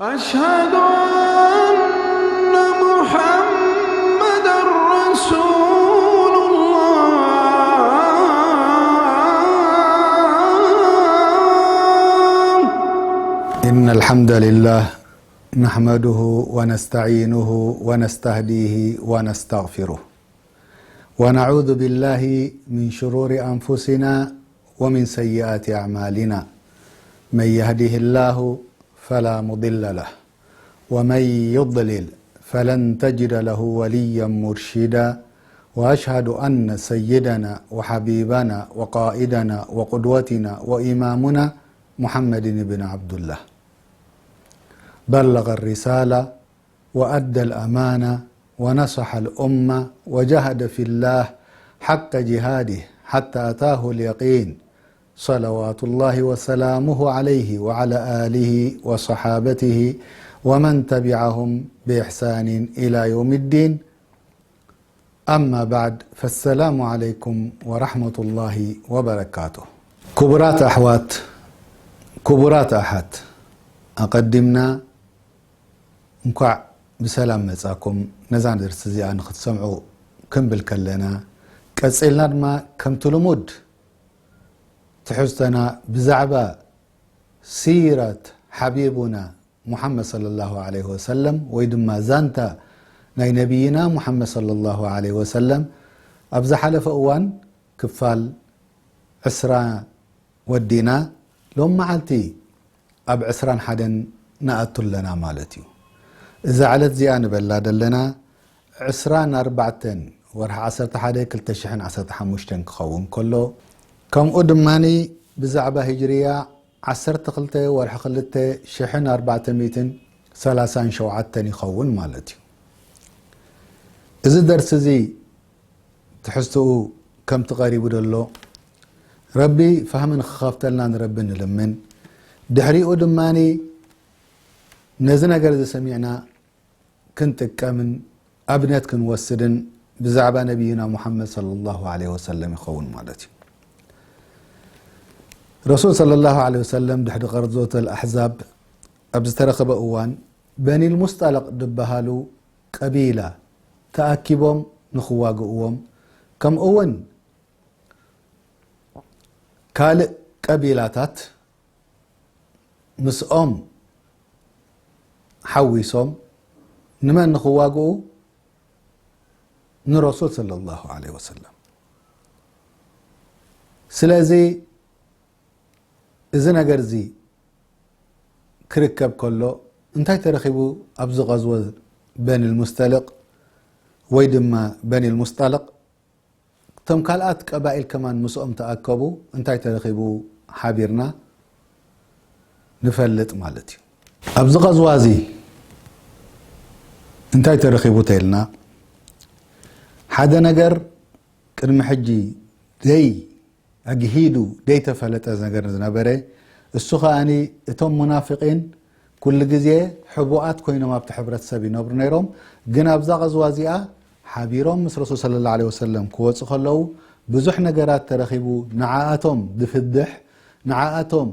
أشهد أن محمدا رسول الله. إن الحمد لله نحمده ونستعينه ونستهديه ونستغفره، ونعوذ بالله من شرور أنفسنا ومن سيئات أعمالنا. من يهده الله فلا مضل له، ومن يضلل فلن تجد له وليا مرشدا. وأشهد أن سيدنا وحبيبنا وقائدنا وقدوتنا وإمامنا محمد بن عبد الله بلغ الرسالة وأدى الأمانة ونصح الأمة وجاهد في الله حق جهاده حتى أتاه اليقين، صلوات الله وسلامه عليه وعلى آله وصحابته ومن تبعهم بإحسان إلى يوم الدين. أما بعد، فالسلام عليكم ورحمة الله وبركاته. ክቡራት ኣሕዋት፣ ክቡራት ኣሓት፣ ኣቐዲምና እንኳዕ ብሰላም መጻኩም። ነዛ ደርሲ እዚኣ ንኽትሰምዑ ክንብል ከለና፣ ቀጺልና ድማ ከምቲ ልሙድ ትሕዝቶና ብዛዕባ ሲረት ሓቢቡና ሙሓመድ ሰለላሁ ዐለይሂ ወሰለም ወይ ድማ ዛንታ ናይ ነቢይና ሙሓመድ ሰለላሁ ዐለይሂ ወሰለም ኣብ ዝሓለፈ እዋን ክፋል ዕስራ ወዲና፣ ሎም መዓልቲ ኣብ ዕስራን ሓደን ንኣቱ ኣለና ማለት እዩ። እዛ ዕለት እዚኣ ንበላ ዘለና ዕስራን ኣርባዕተን ወርሒ ዓሰርተ ሓደ ክልተ ሽሕን ዓሰርተ ሓሙሽተን ክኸውን ከሎ፣ ከምኡ ድማኒ ብዛዕባ ሂጅርያ ዓሰርተ ክልተ ወርሒ ክልተ ሽሕን ኣርባዕተ ሚእትን ሰላሳን ሸውዓተን ይኸውን ማለት እዩ። እዚ ደርሲ እዚ ትሕዝትኡ ከምቲ ቀሪቡ ዘሎ ረቢ ፋህሚ ንኽኸፍተልና ንረቢ ንልምን። ድሕሪኡ ድማኒ ነዚ ነገር እዚ ሰሚዕና ክንጥቀምን ኣብነት ክንወስድን ብዛዕባ ነቢይና ሙሓመድ ሰለላሁ ዐለይሂ ወሰለም ይኸውን ማለት እዩ። ረሱል ሰለላሁ ዐለይሂ ወሰለም ድሕሪ ቀርዞተል ኣሕዛብ ኣብ ዝተረኸበ እዋን በኒል ሙስጠለቕ ዝበሃሉ ቀቢላ ተኣኪቦም ንኽዋግእዎም፣ ከምኡ እውን ካልእ ቀቢላታት ምስኦም ሓዊሶም ንመን ንኽዋግኡ? ንረሱል ሰለላሁ ዐለይሂ ወሰለም። ስለዚ እዚ ነገር እዚ ክርከብ ከሎ እንታይ ተረኺቡ? ኣብዚ ቐዝወ በኒል ሙስጠልቕ ወይ ድማ በኒል ሙስጠልቕ እቶም ካልኣት ቀባኢል ከማን ምስኦም ተኣከቡ፣ እንታይ ተረኺቡ ሓቢርና ንፈልጥ ማለት እዩ። ኣብዚ ቐዝዋ እዚ እንታይ ተረኺቡ ተይልና፣ ሓደ ነገር ቅድሚ ሕጂ ደይ ኣግሂዱ ደይተፈለጠ ነገር ዝነበረ፣ እሱ ከኣኒ እቶም ሙናፍቂን ኩሉ ግዜ ሕቡኣት ኮይኖም ኣብቲ ሕብረተሰብ ይነብሩ ነይሮም። ግን ኣብዛ ቐዝዋ እዚኣ ሓቢሮም ምስ ረሱል ሰለላሁ ዐለይሂ ወሰለም ክወፁ ከለዉ ብዙሕ ነገራት ተረኺቡ፣ ንዓኣቶም ዝፍድሕ፣ ንዓኣቶም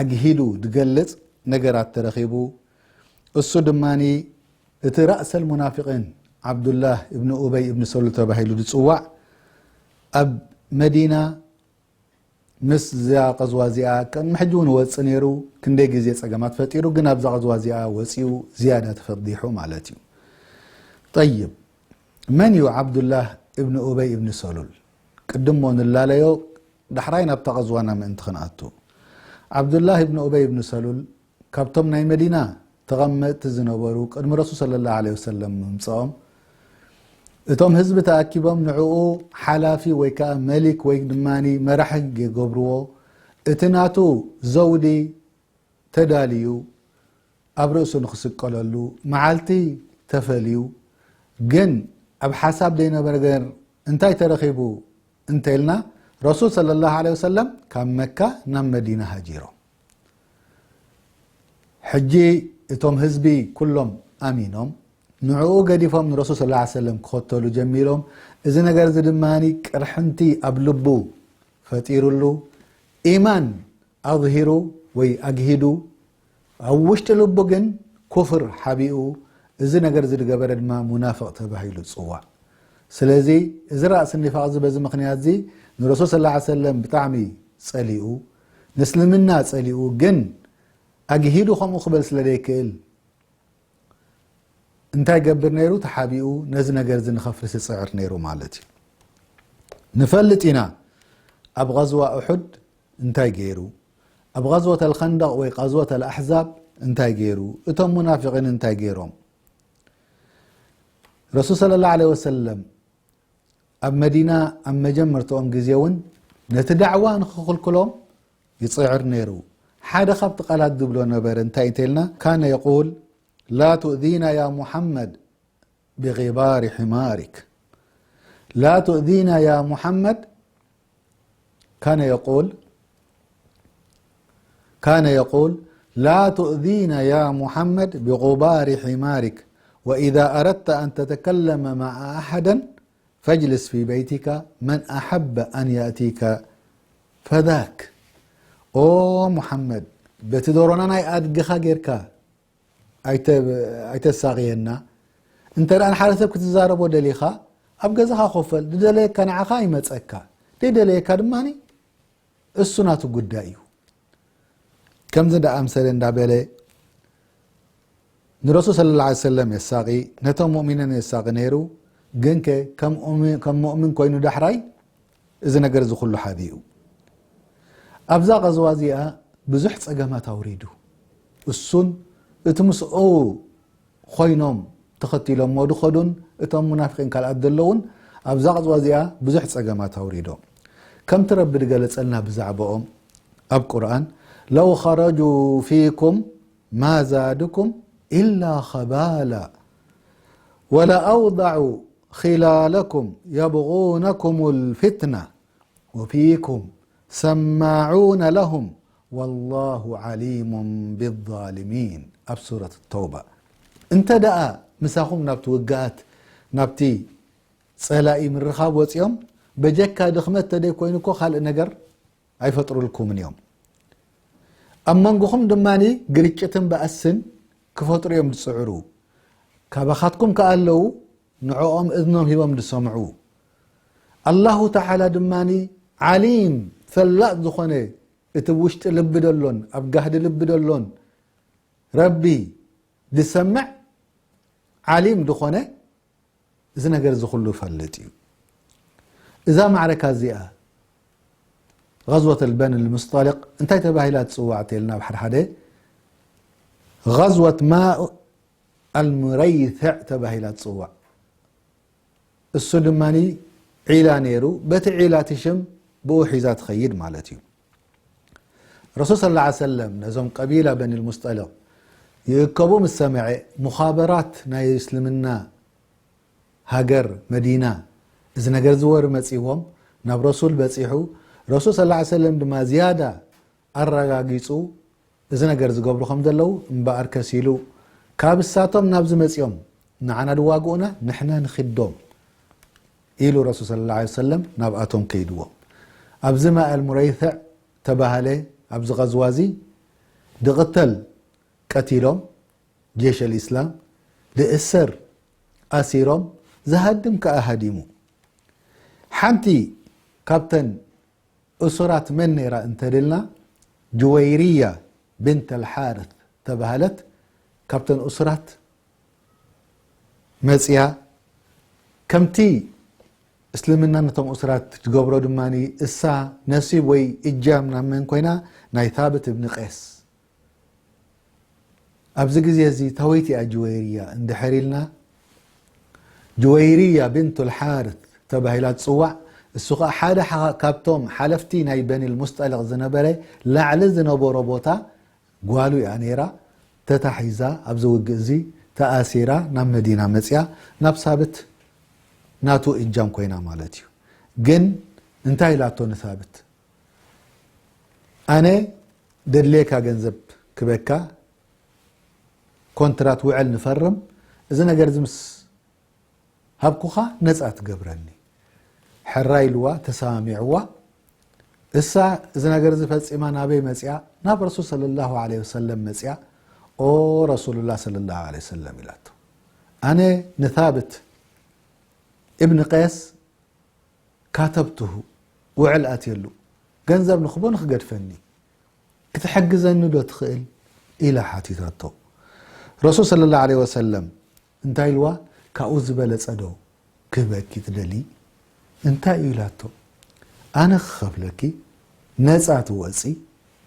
ኣግሂዱ ዝገልጽ ነገራት ተረኺቡ። እሱ ድማኒ እቲ ራእሰል ሙናፊቂን ዓብዱላህ እብኒ ኡበይ እብኒ ሰሉል ተባሂሉ ዝጽዋዕ ኣብ መዲና ምስ እዛ ቐዝዋ እዚኣ ቅድሚ ሕጂ እውን ወጽእ ነይሩ። ክንደይ ግዜ ጸገማት ፈጢሩ፣ ግን ኣብዛ ቐዝዋ እዚኣ ወጺኡ ዝያዳ ተፈዲሑ ማለት እዩ። ጠይብ፣ መን እዩ ዓብዱላህ እብኒ ኡበይ እብኒ ሰሉል? ቅድሞ ንላለዮ፣ ዳሕራይ ናብታ ቐዝዋና ምእንቲ ክንኣቱ። ዓብዱላህ እብኒ ኡበይ እብኒ ሰሉል ካብቶም ናይ መዲና ተቐመጥቲ ዝነበሩ ቅድሚ ረሱል ሰለላሁ ዐለይሂ ወሰለም ምምጽኦም፣ እቶም ህዝቢ ተኣኪቦም ንዕኡ ሓላፊ ወይ ከኣ መሊክ ወይ ድማኒ መራሒ ይገብርዎ። እቲ ናቱ ዘውዲ ተዳልዩ ኣብ ርእሱ ንኽስቀለሉ መዓልቲ ተፈልዩ። ግን ኣብ ሓሳብ ዘይነበረ ነገር እንታይ ተረኺቡ እንተኢልና፣ ረሱል ሰለላሁ ዐለይሂ ወሰለም ካብ መካ ናብ መዲና ሃጂሮም። ሕጂ እቶም ህዝቢ ኩሎም ኣሚኖም ንዕኡ ገዲፎም ንረሱል ሰለላሁ ዐለይሂ ወሰለም ክኸተሉ ጀሚሮም። እዚ ነገር እዚ ድማ ቅርሕንቲ ኣብ ልቡ ፈጢሩሉ፣ ኢማን ኣዝሂሩ ወይ ኣግሂዱ ኣብ ውሽጢ ልቡ ግን ኩፍር ሓቢኡ፣ እዚ ነገር እዚ ዝገበረ ድማ ሙናፍቕ ተባሂሉ ዝጽዋዕ። ስለዚ እዚ ራእሲ ኒፋቕ እዚ በዚ ምኽንያት እዚ ንረሱል ሰለላሁ ዐለይሂ ወሰለም ብጣዕሚ ጸሊኡ፣ ንእስልምና ጸሊኡ፣ ግን ኣግሂዱ ከምኡ ክበል ስለ ዘይክእል እንታይ ገብር ነይሩ? ተሓቢኡ ነዚ ነገር እዚ ንኸፍርስ ይጽዕር ነይሩ ማለት እዩ። ንፈልጥ ኢና ኣብ ቐዝዋ ኡሑድ እንታይ ገይሩ፣ ኣብ ቐዝወት ኣልኸንደቕ ወይ ቐዝወት ኣልኣሕዛብ እንታይ ገይሩ፣ እቶም ሙናፊቒን እንታይ ገይሮም። ረሱል ሰለላሁ ዐለይሂ ወሰለም ኣብ መዲና ኣብ መጀመርትኦም ግዜ እውን ነቲ ዳዕዋ ንኽኽልክሎም ይጽዕር ነይሩ። ሓደ ካብቲ ቃላት ዝብሎ ነበረ እንታይ እንተልና፣ ካነ የቁል ላ ቱእዚና ያ ሙሐመድ ብጊባሪ ሒማሪክ። ላ ቱእዚና ያ ሙሐመድ ካነ የቁል ካነ የቁል ላ ቱእዚና ያ ሙሐመድ ብጉባሪ ሒማሪክ ወኢዛ ኣረድተ ኣን ተተከለመ መዓ ኣሐደን ፈጅልስ ፊ በይቲካ መን ኣሐበ ኣን ያእቲካ ፈዛክ። ኦ ሙሐመድ፣ በቲ ዶሮና ናይ ኣድግኻ ጌርካ ኣይተ-፣ ኣይተሳቕየና። እንተ ደኣ ንሓደ ሰብ ክትዛረቦ ደሊኻ፣ ኣብ ገዛኻ ኮፈል፣ ዝደለየካ ንዓኻ ይመጸካ፣ ዘይደለየካ ድማ እሱ ናቱ ጉዳይ እዩ። ከምዚ ደኣ ኣምሰለ እንዳበለ ንረሱል ሰለላሁ ዐለይሂ ወሰለም የሳቒ፣ ነቶም ሙእሚኒን የሳቒ ነይሩ። ግንከ ከም ኡሚ-፣ ከም ሙእሚን ኮይኑ ዳሕራይ እዚ ነገር እዚ ኩሉ ሓቢኡ። ኣብዛ ቐዝዋ እዚኣ ብዙሕ ጸገማት ኣውሪዱ። እሱን እቲ ምስኡ ኮይኖም ተኸቲሎሞ ዝኸዱን እቶም ሙናፊቂን ካልኣት ዘለውን ኣብዛ ቐዝዋ እዚኣ ብዙሕ ጸገማት ኣውሪዶም። ከምቲ ረቢ ዝገለጸልና ብዛዕባኦም ኣብ ቁርኣን፣ ለው ኸረጁ ፊኩም ማ ዛዱኩም ኢላ ኸባላ ወለኣውደዑ ኺላለኩም የብጉነኩም ልፊትና ወፊኩም ሰማዑነ ለሁም ወላሁ ዓሊሙን ብዛሊሚን። ኣብ ሱረት ተውባ። እንተ ደኣ ምሳኹም ናብቲ ውግኣት፣ ናብቲ ጸላኢ ምርኻብ ወጺኦም፣ በጀካ ድኽመት ተደይ ኮይኑ እኮ ካልእ ነገር ኣይፈጥሩልኩምን እዮም። ኣብ መንጎኹም ድማ ግርጭትን ባእስን ክፈጥሩ እዮም ዝጽዕሩ። ካባኻትኩም ከኣ ኣለዉ፣ ንዕኦም እዝኖም ሂቦም ዝሰምዑ። ኣላሁ ተዓላ ድማ ዓሊም፣ ፈላጥ ዝኾነ፣ እቲ ውሽጢ ልቢ ደሎን ኣብ ጋህዲ ልቢ ደሎን ረቢ ዝሰምዕ ዓሊም ዝኾነ፣ እዚ ነገር እዚ ኩሉ ይፈልጥ እዩ። እዛ ማዕረካ እዚኣ፣ غزوة البني المصطلق፣ እንታይ ተባሂላ ትጽዋዕ ተልና፣ ኣብ ሓደ ሓደ غزوة ماء المريثع ተባሂላ ትጽዋዕ። እሱ ድማ ዒላ ነይሩ። በቲ ዒላ እቲ ሽም ብኡ ሒዛ ትኸይድ ማለት እዩ። ረሱል ሰለላሁ ዐለይሂ ወሰለም ነዞም ቀቢላ በኒ ልሙስጠሊቕ ይእከቡ ምስ ሰምዐ፣ ሙኻበራት ናይ እስልምና ሃገር መዲና እዚ ነገር እዚ ወሪ መጺዎም ናብ ረሱል በጺሑ። ረሱል ሰለላሁ ዐለይሂ ወሰለም ድማ ዝያዳ ኣረጋጊጹ እዚ ነገር ዝገብሩ ከም ዘለዉ። እምበኣር ከሲሉ ካብ እሳቶም ናብዚ መጺኦም ንዓና ድዋግኡና ንሕና ንኺዶም ኢሉ ረሱል ሰለላሁ ዐለይሂ ወሰለም ናብኣቶም ከይድዎም። ኣብዚ ማእ ኣልሙረይትዕ ተባህለ ኣብዚ ቐዝዋ እዚ ድቕተል ቀቲሎም ጄሽ ኣልኢስላም፣ ድእሰር ኣሲሮም፣ ዝሃድም ከኣ ሃዲሙ። ሓንቲ ካብተን እሱራት መን ነይራ እንተድልና፣ ጁወይርያ ብንት ኣልሓርት ተባህለት። ካብተን እሱራት መጽያ፣ ከምቲ እስልምና ነቶም እሱራት ዝገብሮ ድማ፣ እሳ ነሲብ ወይ እጃም ናብ መን ኮይና? ናይ ታብት እብኒ ቄስ። ኣብዚ ግዜ እዚ ታወይቲ እያ ጁወይርያ እንድሕር ኢልና፣ ጁወይርያ ብንቱ ልሓርት ተባሂላ ትጽዋዕ። እሱ ኸኣ ሓደ ሓ-፣ ካብቶም ሓለፍቲ ናይ በኒ ልሙስጠሊቕ ዝነበረ ላዕሊ ዝነበሮ ቦታ ጓሉ እያ ነይራ። ተታሒዛ ኣብዚ ውግእ እዚ ተኣሲራ ናብ መዲና መጽያ፣ ናብ ሳብት ናቱ እጃም ኮይና ማለት እዩ። ግን እንታይ ኢላቶ ንሳብት? ኣነ ደድልየካ ገንዘብ ክበካ፣ ኮንትራት ውዕል ንፈርም፣ እዚ ነገር እዚ ምስ ሃብኩኻ ነጻ ትገብረኒ። ሕራይ ኢልዋ፣ ተሰማሚዕዋ። እሳ እዚ ነገር እዚ ፈጺማ ናበይ መጽያ? ናብ ረሱል ሰለላሁ ዐለይሂ ወሰለም መጽያ። ኦ ረሱሉላህ ሰለላሁ ዐለይሂ ወሰለም፣ ኢላቶ፣ ኣነ ንሳብት እብን ቀይስ ካተብትሁ፣ ውዕል ኣትየሉ፣ ገንዘብ ንኽቦ ንኽገድፈኒ ክትሕግዘኒ ዶ ትኽእል? ኢላ ሓቲታቶ። ረሱል ሰለላሁ ዐለይሂ ወሰለም እንታይ ኢልዋ? ካብኡ ዝበለጸ ዶ ክህበኪ ትደሊ? እንታይ እዩ ኢላቶ? ኣነ ክኸፍለኪ፣ ነጻ ትወጺ፣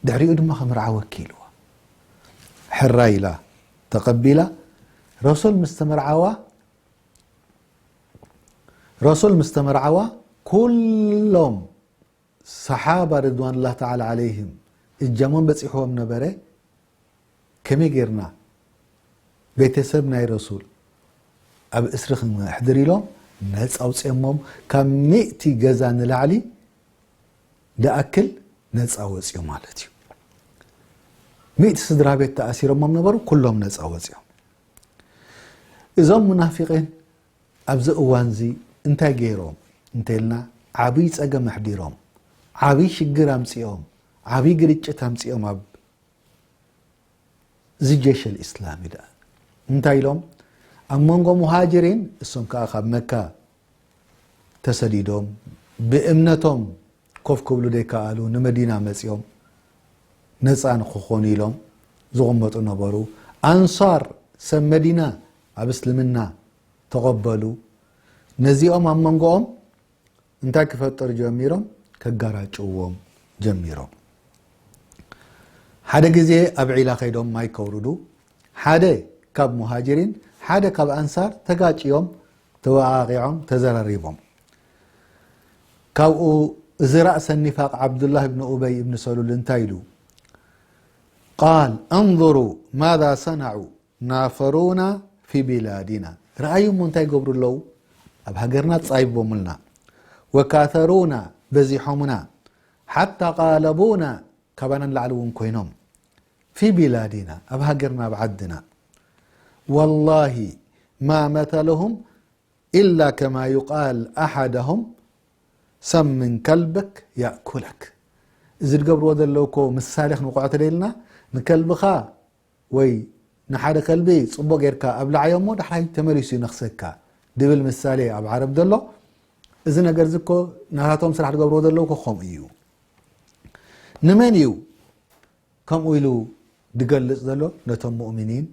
ድሕሪኡ ድማ ከምርዓወኪ ኢልዋ። ሕራይ ኢላ ተቐቢላ። ረሱል ምስ ተመርዓዋ፣ ረሱል ምስ ተመርዓዋ፣ ኩሎም ሰሓባ ርድዋንላህ ተዓላ ዓለይህም እጃሞም በጺሕዎም ነበረ። ከመይ ጌርና ቤተሰብ ናይ ረሱል ኣብ እስሪ ክነሕድር ኢሎም ነጻ ኣውጺኦሞም። ካብ ሚእቲ ገዛ ንላዕሊ ድኣክል ነጻ ወጺኦም ማለት እዩ። ሚእቲ ስድራ ቤት ተኣሲሮሞም ነበሩ፣ ኩሎም ነጻ ወጺኦም። እዞም ሙናፊቂን ኣብዚ እዋንዚ እንታይ ገይሮም እንተልና፣ ዓብይ ጸገም ኣሕዲሮም፣ ዓብይ ሽግር ኣምጺኦም፣ ዓብይ ግርጭት ኣምጺኦም ኣብ እዚ ጀሽ ኣልእስላሚ ደኣ እንታይ ኢሎም? ኣብ መንጎ ሙሃጅሪን፣ እሶም ከኣ ካብ መካ ተሰዲዶም ብእምነቶም ኮፍ ክብሉ ዘይከኣሉ ንመዲና መጺኦም ነጻ ንክኾኑ ኢሎም ዝቕመጡ ነበሩ። ኣንሳር ሰብ መዲና ኣብ እስልምና ተቐበሉ። ነዚኦም ኣብ መንጎኦም እንታይ ክፈጥር ጀሚሮም? ከጋራጭዎም ጀሚሮም። ሓደ ግዜ ኣብ ዒላ ከይዶም ማይ ከውርዱ፣ ሓደ ካብ ሙሃጅሪን ሓደ ካብ ኣንሳር ተጋጭዮም፣ ተወቓቒዖም፣ ተዘራሪቦም። ካብኡ እዚ ራእሰ ኒፋቅ ዓብዱላህ እብን ኡበይ እብን ሰሉል እንታይ ኢሉ? ቃል፣ እንظሩ ማዛ ሰነዑ ናፈሩና ፊ ቢላዲና። ረኣዩ እሞ እንታይ ይገብሩ ኣለዉ? ኣብ ሃገርና ጻይቦምልና። ወካተሩና፣ በዚሖምና። ሓታ ቃለቡና፣ ካባና ንላዕሊ እውን ኮይኖም። ፊ ቢላዲና፣ ኣብ ሃገርና፣ ኣብ ዓድና። ወላሂ ማ መተልሁም ኢላ ከማ ዩቃል ኣሓደሁም ሰምን ከልበክ ያእኩለክ። እዚ ዝገብርዎ ዘለዉ እኮ ምሳሌ ክንውቅዖ ተደይልና፣ ንከልብኻ ወይ ንሓደ ከልቢ ጽቡቕ ጌርካ ኣብልዓዮ እሞ ዳሕራይ ተመሊሱ ይነኽሰካ ድብል ምሳሌ ኣብ ዓረብ ዘሎ። እዚ ነገር እዚ እኮ ናታቶም ስራሕ ዝገብርዎ ዘለዉ እኮ ከምኡ እዩ። ንመን እዩ ከምኡ ኢሉ ዝገልጽ ዘሎ? ነቶም ሙእሚኒን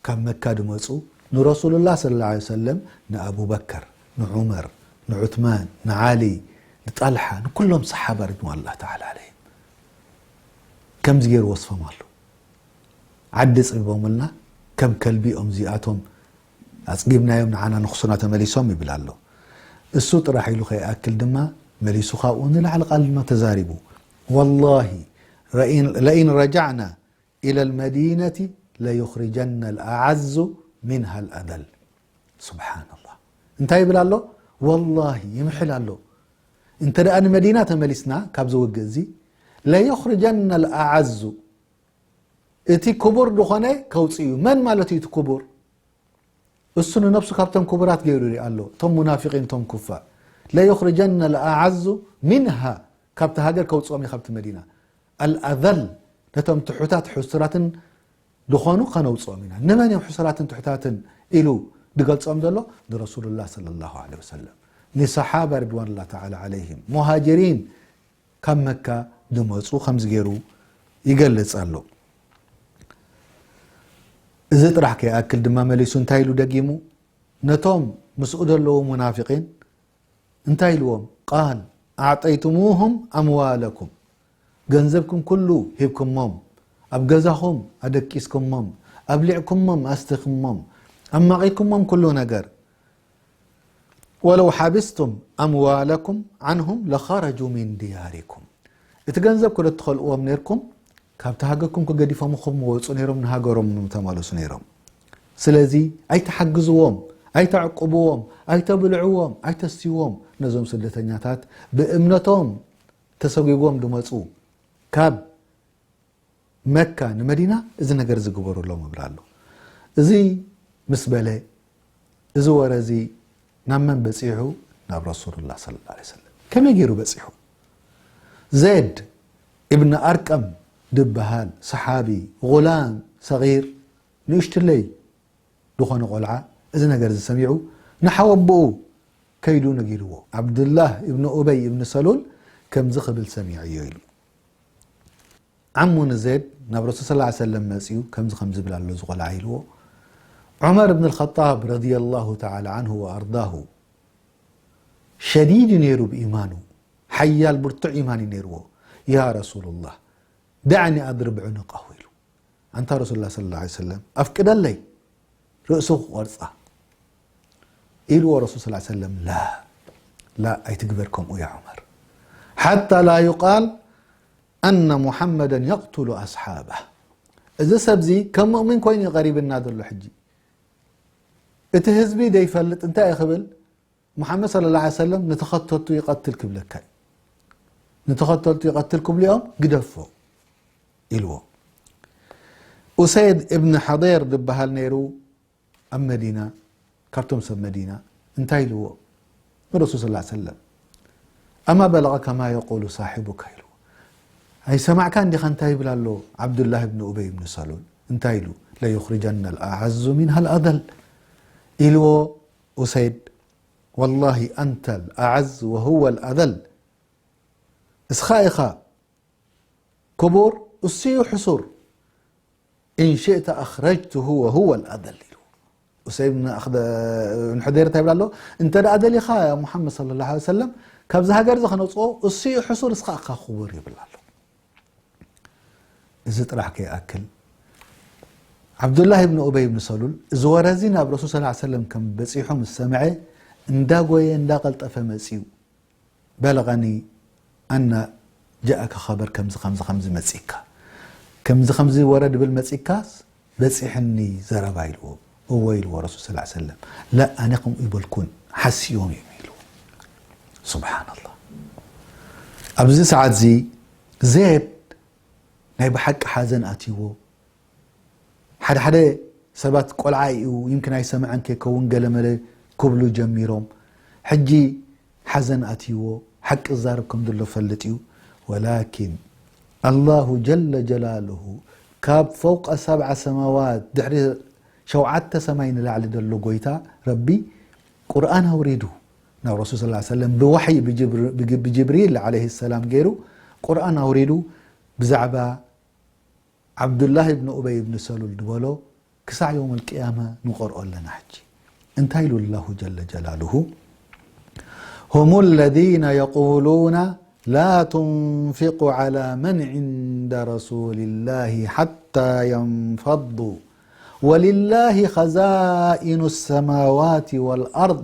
ካብ መካ ዝመጹ ንረሱሉላህ ሰለላሁ ዐለይሂ ወሰለም፣ ንኣቡበከር፣ ንዑመር፣ ንዑትማን፣ ንዓሊ፣ ንጣልሓ፣ ንኩሎም ሰሓባ ርድዋንላህ ተዓላ ዐለይሂም ከምዚ ገይሩ ወስፎም ኣሎ። ዓዲ ጽቢቦምልና፣ ከም ከልቢ እዮም እዚኣቶም፣ ኣጽጊብናዮም ንዓና ንኽሱና ተመሊሶም ይብል ኣሎ። እሱ ጥራሕ ኢሉ ከይኣክል ድማ መሊሱ ካብኡ ንላዕሊ ቃል ድማ ተዛሪቡ። ወላሂ ለኢን ረጃዕና ኢለ ልመዲነቲ ለዩኽሪጀና ልኣዓዙ ሚንሃ ልኣዘል። ስብሓንላህ። እንታይ ይብል ኣሎ? ወላሂ ይምሕል ኣሎ። እንተ ደኣ ንመዲና ተመሊስና ካብዚ ውግእ እዚ፣ ለዩኽሪጀና ልኣዓዙ፣ እቲ ክቡር ዝኾነ ከውፅእ እዩ። መን ማለት እዩ እቲ ክቡር? እሱ ንነብሱ ካብቶም ክቡራት ገይሩ ይርኢ ኣሎ። እቶም ሙናፊቂን፣ እቶም ኩፋር። ለዩኽሪጀና ልኣዓዙ ሚንሃ፣ ካብቲ ሃገር ከውፅኦም እዩ፣ ካብቲ መዲና። ኣልኣዘል፣ ነቶም ትሑታት ሕሱራትን ዝኾኑ ከነውፅኦም ኢና። ንመን እዮም ሕሱራትን ትሑታትን ኢሉ ድገልፆም ዘሎ? ንረሱሉላህ ሰለላሁ ዐለይሂ ወሰለም፣ ንሰሓባ ርድዋንላህ ተዓላ ዐለይሂም፣ ሙሃጅሪን ካብ መካ ድመፁ ከምዚ ገይሩ ይገልፅ ኣሎ። እዚ ጥራሕ ከይኣክል ድማ መሊሱ እንታይ ኢሉ ደጊሙ? ነቶም ምስኡ ዘለዉ ሙናፊቂን እንታይ ኢልዎም? ቃል ኣዕጠይቱሙሁም ኣምዋለኩም፣ ገንዘብኩም ኩሉ ሂብኩሞም፣ ኣብ ገዛኹም ኣደቂስኩሞም፣ ኣብሊዕኩሞም ኣስቲኹሞም፣ ኣማቒኩሞም ኩሉ ነገር። ወለው ሓቢስቱም ኣምዋለኩም ዓንሁም ለኸረጁ ሚን ድያሪኩም። እቲ ገንዘብ ክደትኸልእዎም ነይርኩም፣ ካብቲ ሃገርኩም ክገዲፎምኹም ወፁ ነይሮም፣ ንሃገሮም ምተመለሱ ነይሮም። ስለዚ ኣይተሓግዝዎም፣ ኣይተዕቁብዎም፣ ኣይተብልዕዎም፣ ኣይተስትይዎም። ነዞም ስደተኛታት ብእምነቶም ተሰጒጎም ድመፁ ካብ መካ ንመዲና እዚ ነገር ዝግበሩ ኣለዎም እብል ኣሎ። እዚ ምስ በለ፣ እዚ ወረ እዚ ናብ መን በጺሑ? ናብ ረሱሉላህ ሰለላሁ ዐለይሂ ወሰለም። ከመይ ገይሩ በጺሑ? ዘይድ ኢብን ኣርቀም ድበሃል ሰሓቢ፣ ጉላም ሰጊር፣ ንእሽትለይ ዝኾነ ቆልዓ፣ እዚ ነገር እዚ ሰሚዑ ንሓወቦኡ ከይዱ ነጊርዎ። ዓብዱላህ እብን ኡበይ እብን ሰሉል ከምዚ ክብል ሰሚዐዮ ኢሉ። ዓሙ ንዘይድ ናብ ረሱል ሰለላሁ ዐለይሂ ወሰለም መጺኡ፣ ከምዚ ከምዚ ይብል ኣሎ እዚ ቆልዓ ኢልዎ። ዑመር እብን ኣልኸጣብ ረዲየላሁ ተዓላ ዐንሁ ወኣርዳሁ፣ ሸዲድ እዩ ነይሩ ብኢማኑ፣ ሓያል ብርቱዕ ኢማን እዩ ነይርዎ። ያ ረሱሉላህ፣ ደዕኒ ኣድርብ ዑኑቀሁ ኢሉ። ኣንታ ረሱሉላህ ሰለላሁ ዐለይሂ ወሰለም፣ ኣፍቅደለይ ርእሱ ክቆርጻ ኢልዎ። ረሱል ሰለላሁ ዐለይሂ ወሰለም፣ ላ፣ ላ፣ ኣይትግበር ከምኡ ያ ዑመር፣ ሓታ ላ ዩቃል ኣነ ሙሓመደን የቅቱሉ ኣስሓባህ። እዚ ሰብዚ ከም ሙእሚን ኮይኑ እዩ ቀሪብና ዘሎ። ሕጂ እቲ ህዝቢ ደይፈልጥ እንታይ እዩ ክብል፣ ሙሓመድ ሰለላሁ ዐለይሂ ወሰለም ንተኸተልቱ ይቐትል ክብለካ እዩ። ንተኸተልቱ ይቐትል ክብሉ እዮም፣ ግደፎ ኢልዎ። ኡሰይድ እብን ሓዴር ዝበሃል ነይሩ ኣብ መዲና፣ ካብቶም ሰብ መዲና። እንታይ ኢልዎ ንረሱል ሰለላሁ ዐለይሂ ወሰለም? ኣማ በለገ ከማ የቁሉ ሳሒቡካ ኢልዎ። ኣይሰማዕካ እንዲኻ እንታይ ይብል ኣሎ ዓብዱላህ ብን ኡበይ ብን ሰሉል? እንታይ ኢሉ? ለዩኽሪጀነ ልኣዓዙ ሚንሃ ልኣዘል ኢልዎ። ኡሰይድ፣ ወላሂ ኣንተ ልኣዓዝ ወሁወ ልኣዘል፣ እስኻ ኢኻ ክቡር፣ እሱ እዩ ሕሱር። ኢን ሽእተ ኣኽረጅትሁ ወሁወ ልኣዘል ኢሉ። ኡሰይድ ብን ኣኽደ-፣ ብን ሑደይር እንታይ ይብል ኣሎ? እንተ ደኣ ደሊኻ ያ ሙሓመድ ሰለላሁ ዐለይሂ ወሰለም ካብዚ ሃገር እዚ ከነውፅኦ፣ እሱ እዩ ሕሱር፣ እስኻ እኻ ክቡር ይብል ኣሎ። እዚ ጥራሕ ከይኣክል፣ ዓብዱላህ ብን ኡበይ ብን ሰሉል እዚ ወረ እዚ ናብ ረሱል ሰለላሁ ዐለይሂ ወሰለም ከም በፂሑ ምስ ሰምዐ፣ እንዳጎየ እንዳቐልጠፈ መፂኡ። በለገኒ ኣነ ጃእከ ኸበር፣ ከምዚ ከምዚ ከምዚ መጺካ፣ ከምዚ ከምዚ ወረ ድብል መጺካስ በጺሕኒ ዘረባ ኢልዎ። እወ ኢልዎ ረሱል ሰለላሁ ዐለይሂ ወሰለም። ላ ኣነ ከምኡ ይበልኩን፣ ሓስዮም እዮም ኢልዎ። ሱብሓነላህ። ኣብዚ ሰዓት እዚ ዜድ ናይ ብሓቂ ሓዘን ኣትይዎ። ሓደ ሓደ ሰባት ቆልዓ እዩ ይምክን ኣይሰምዐን ከይከውን ገለመለ ክብሉ ጀሚሮም። ሕጂ ሓዘን ኣትይዎ፣ ሓቂ ዛረብ ከም ዘሎ ፈልጥ እዩ። ወላኪን ኣላሁ ጀለ ጀላሉሁ ካብ ፈውቀ ሰብዓ ሰማዋት፣ ድሕሪ ሸውዓተ ሰማይ ንላዕሊ ዘሎ ጎይታ ረቢ ቁርኣን ኣውሪዱ ናብ ረሱል ሰለላሁ ዐለይሂ ወሰለም ብወሕይ ብጅብር-፣ ብግ-፣ ብጅብሪል ዓለይሂ ሰላም ገይሩ ቁርኣን ኣውሪዱ ብዛዕባ ዓብዱላህ ብን ኡበይ ብን ሰሉል ዝበሎ ክሳዕ የውመል ቅያማ ንቐርኦ ኣለና። ሕጂ እንታይ ኢሉ ኣላሁ ጀለ ጀላሉሁ? هم الذين يقولون لا تنفقوا على من عند رسول الله حتى ينفضوا ولله خزائن السماوات والأرض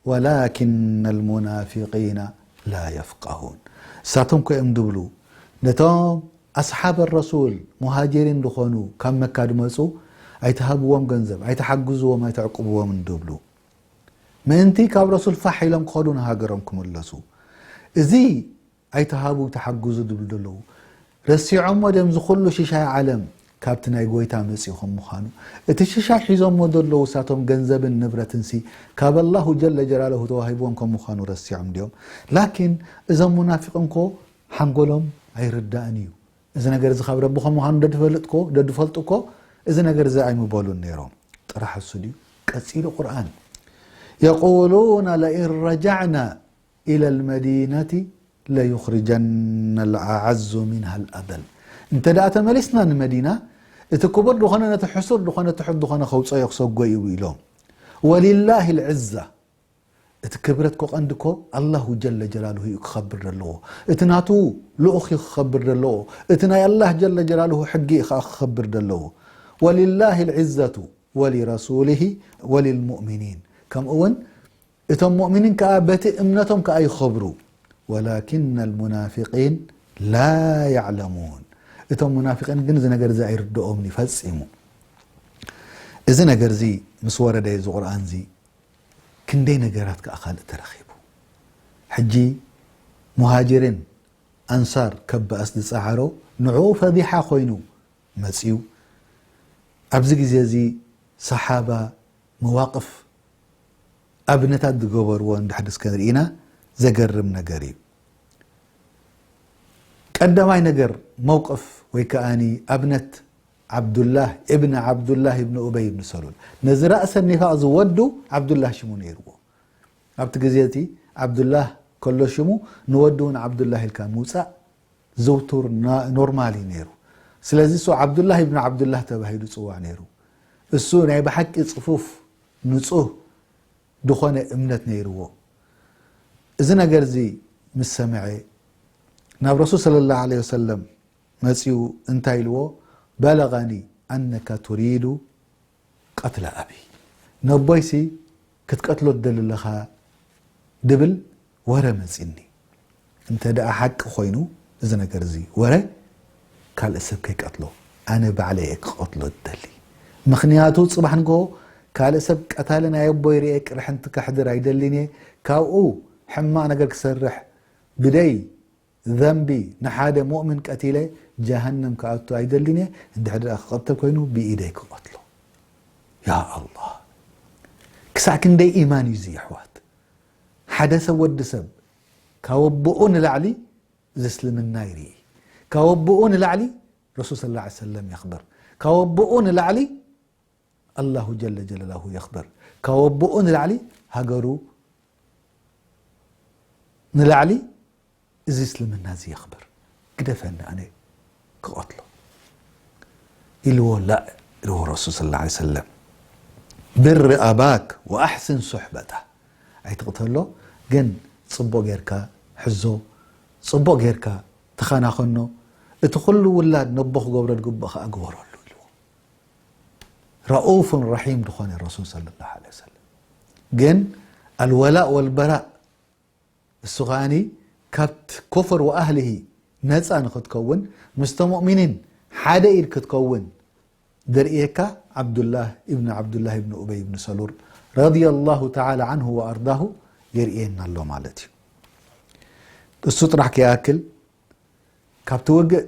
ولكن المنافقين لا يفقهون። እሳቶም ከ እዮም ድብሉ፣ ነቶም ኣስሓብ ረሱል ሙሃጅሪን ዝኾኑ ካብ መካ ድመፁ ኣይትሃብዎም ገንዘብ፣ ኣይትሓግዝዎም፣ ኣይተዕቅብዎም እንድብሉ። ምእንቲ ካብ ረሱል ፋሕ ኢሎም ክኸዱ ንሃገሮም ክምለሱ። እዚ ኣይትሃቡ፣ ኣይትሓግዙ ድብሉ ደለዉ። ረሲዖሞ ድዮም እዚ ኩሉ ሽሻይ ዓለም ካብቲ ናይ ጎይታ መጺኡ ከም ምዃኑ? እቲ ሽሻይ ሒዞሞ ዘለዉ እሳቶም ገንዘብን ንብረትንሲ ካብ ኣላሁ ጀለ ጀላሉሁ ተዋሂብዎም ከም ምዃኑ ረሲዖም ድዮም? ላኪን እዞም ሙናፊቕ እንኮ ሓንጎሎም ኣይርዳእን እዩ። እዚ ነገር እዚ ካብ ረቢ ከም ምዃኑ ደድፈልጥ ኮ-፣ ደድፈልጡ እኮ እዚ ነገር እዚ ኣይምበሉን ነይሮም። ጥራሕ እሱ ድዩ? ቀጺሉ ቁርኣን፣ የቁሉነ ለኢን ረጃዕና ኢለ ልመዲነቲ ለዩኽሪጀነ ልኣዓዙ ሚንሃ ልኣዘል። እንተ ደኣ ተመሊስና ንመዲና፣ እቲ ክቡር ዝኾነ ነቲ ሕሱር ዝኾነ ትሑት ዝኾነ ከውፀዮ ክሰጎ እዩ ኢሎም። ወሊላሂ ልዕዛ፣ እቲ ክብረት ኮ ቀንዲ ኮ ኣላሁ ጀለ ጀላሉሁ እዩ ክኸብር ዘለዎ። እቲ ናቱ ልኡኽ እዩ ክኸብር ዘለዎ። እቲ ናይ ኣላህ ጀለ ጀላሉሁ ሕጊ እዩ ከዓ ክኸብር ዘለዎ። ወሊላሂ ልዕዘቱ ወሊረሱሊሂ ወሊልሙእሚኒን። ከምኡ እውን እቶም ሙእሚኒን ከኣ በቲ እምነቶም ከኣ ይኸብሩ። ወላኪነ ልሙናፊቂን ላ ያዕለሙን። እቶም ሙናፊቂን ግን እዚ ነገር እዚ ኣይርድኦምን እዩ ፈጺሙ። እዚ ነገር እዚ ምስ ወረደ እዚ ቁርኣን እዚ ክንደይ ነገራት ከኣ ካልእ ተረኺቡ። ሕጂ ሙሃጅሪን ኣንሳር ከበኣስ ዝጸዓሮ ንዕኡ ፈዲሓ ኮይኑ መጺኡ። ኣብዚ ግዜ እዚ ሰሓባ መዋቕፍ ኣብነታት ዝገበርዎ እንድሕር እስከ ንርኢና ዘገርም ነገር እዩ። ቀዳማይ ነገር መውቅፍ ወይ ከኣኒ ኣብነት ዓብዱላህ እብን ዓብዱላህ እብን ኡበይ እብን ሰሉል። ነዚ ራእሰ ኒፋቅ ዝወዱ ዓብዱላህ ሽሙ ነይርዎ። ኣብቲ ግዜ እቲ ዓብዱላህ ከሎ ሽሙ ንወዱ እውን ዓብዱላህ ኢልካ ምውፃእ ዝውቱር ና-፣ ኖርማል እዩ ነይሩ። ስለዚ እሱ ዓብዱላህ ኢብን ዓብዱላህ ተባሂሉ ጽዋዕ ነይሩ። እሱ ናይ ብሓቂ ጽፉፍ፣ ንጹህ ዝኾነ እምነት ነይርዎ። እዚ ነገር እዚ ምስ ሰምዐ ናብ ረሱል ሰለላሁ ዐለይሂ ወሰለም መጺኡ እንታይ ኢልዎ? በለገኒ ኣነካ ቱሪዱ ቀትለ ኣቢ፣ ነቦይሲ ክትቀትሎ ትደሊ ኣለኻ ድብል ወረ መጺኒ። እንተ ደኣ ሓቂ ኮይኑ እዚ ነገር እዚ ወረ፣ ካልእ ሰብ ከይቀትሎ፣ ኣነ ባዕለይ እየ ክቐትሎ ዝደሊ። ምኽንያቱ ጽባሕ ንግሆ ካልእ ሰብ ቀታሊ ናይ ኣቦይ ርእየ ቅርሕንቲ ከሕድር ኣይደልን እየ። ካብኡ ሕማቕ ነገር ክሰርሕ ብደይ ዘንቢ ንሓደ ሙእምን ቀቲለ ጀሃነም ክኣቱ ኣይደልን እየ። እንድሕር ደኣ ክቐትል ኮይኑ ብኢደይ ክቐትሎ። ያ ኣላህ፣ ክሳዕ ክንደይ ኢማን እዩ እዚ ኣሕዋት? ሓደ ሰብ፣ ወዲ ሰብ ካብ ኣቦኡ ንላዕሊ እዚ እስልምና ይርኢ። ካብ ኣቦኡ ንላዕሊ ረሱል ሰለላሁ ዐለይሂ ወሰለም የኽብር። ካብ ኣቦኡ ንላዕሊ ኣላሁ ጀለ ጀላላሁ የኽብር። ካብ ኣቦኡ ንላዕሊ ሃገሩ ንላዕሊ እዚ እስልምና እዚ የኽብር። ግደፈኒ ኣነ ክቐትሎ ኢልዎ። ላእ ኢልዎ ረሱል ሰለላሁ ዐለይሂ ወሰለም። ብር ኣባክ ወኣሕስን ሱሕበታ። ኣይትቕተሎ፣ ግን ጽቡቕ ጌርካ ሕዞ፣ ጽቡቕ ጌርካ ተኸናኸኖ፣ እቲ ኩሉ ውላድ ነቦ ክገብሮ ዝግብኦ ከኣ ግበረሉ ኢልዎ። ረኡፉን ረሒም ዝኾነ ረሱል ሰለላሁ ዐለይሂ ወሰለም። ግን ኣልወላእ ወልበራእ እሱ ከኣኒ ካብቲ ኩፍር ወኣህሊሂ ነፃ ንኽትከውን፣ ምስቶም ሙእሚኒን ሓደ ኢድ ክትከውን ዘርእየካ ዓብዱላህ ኢብን ዓብዱላህ ኢብን ኡበይ ኢብን ሰሉል ረዲየላሁ ተዓላ ዓንሁ ወኣርዳሁ የርእየና ኣሎ ማለት እዩ። እሱ ጥራሕ ከይኣክል ካብቲ ውግእ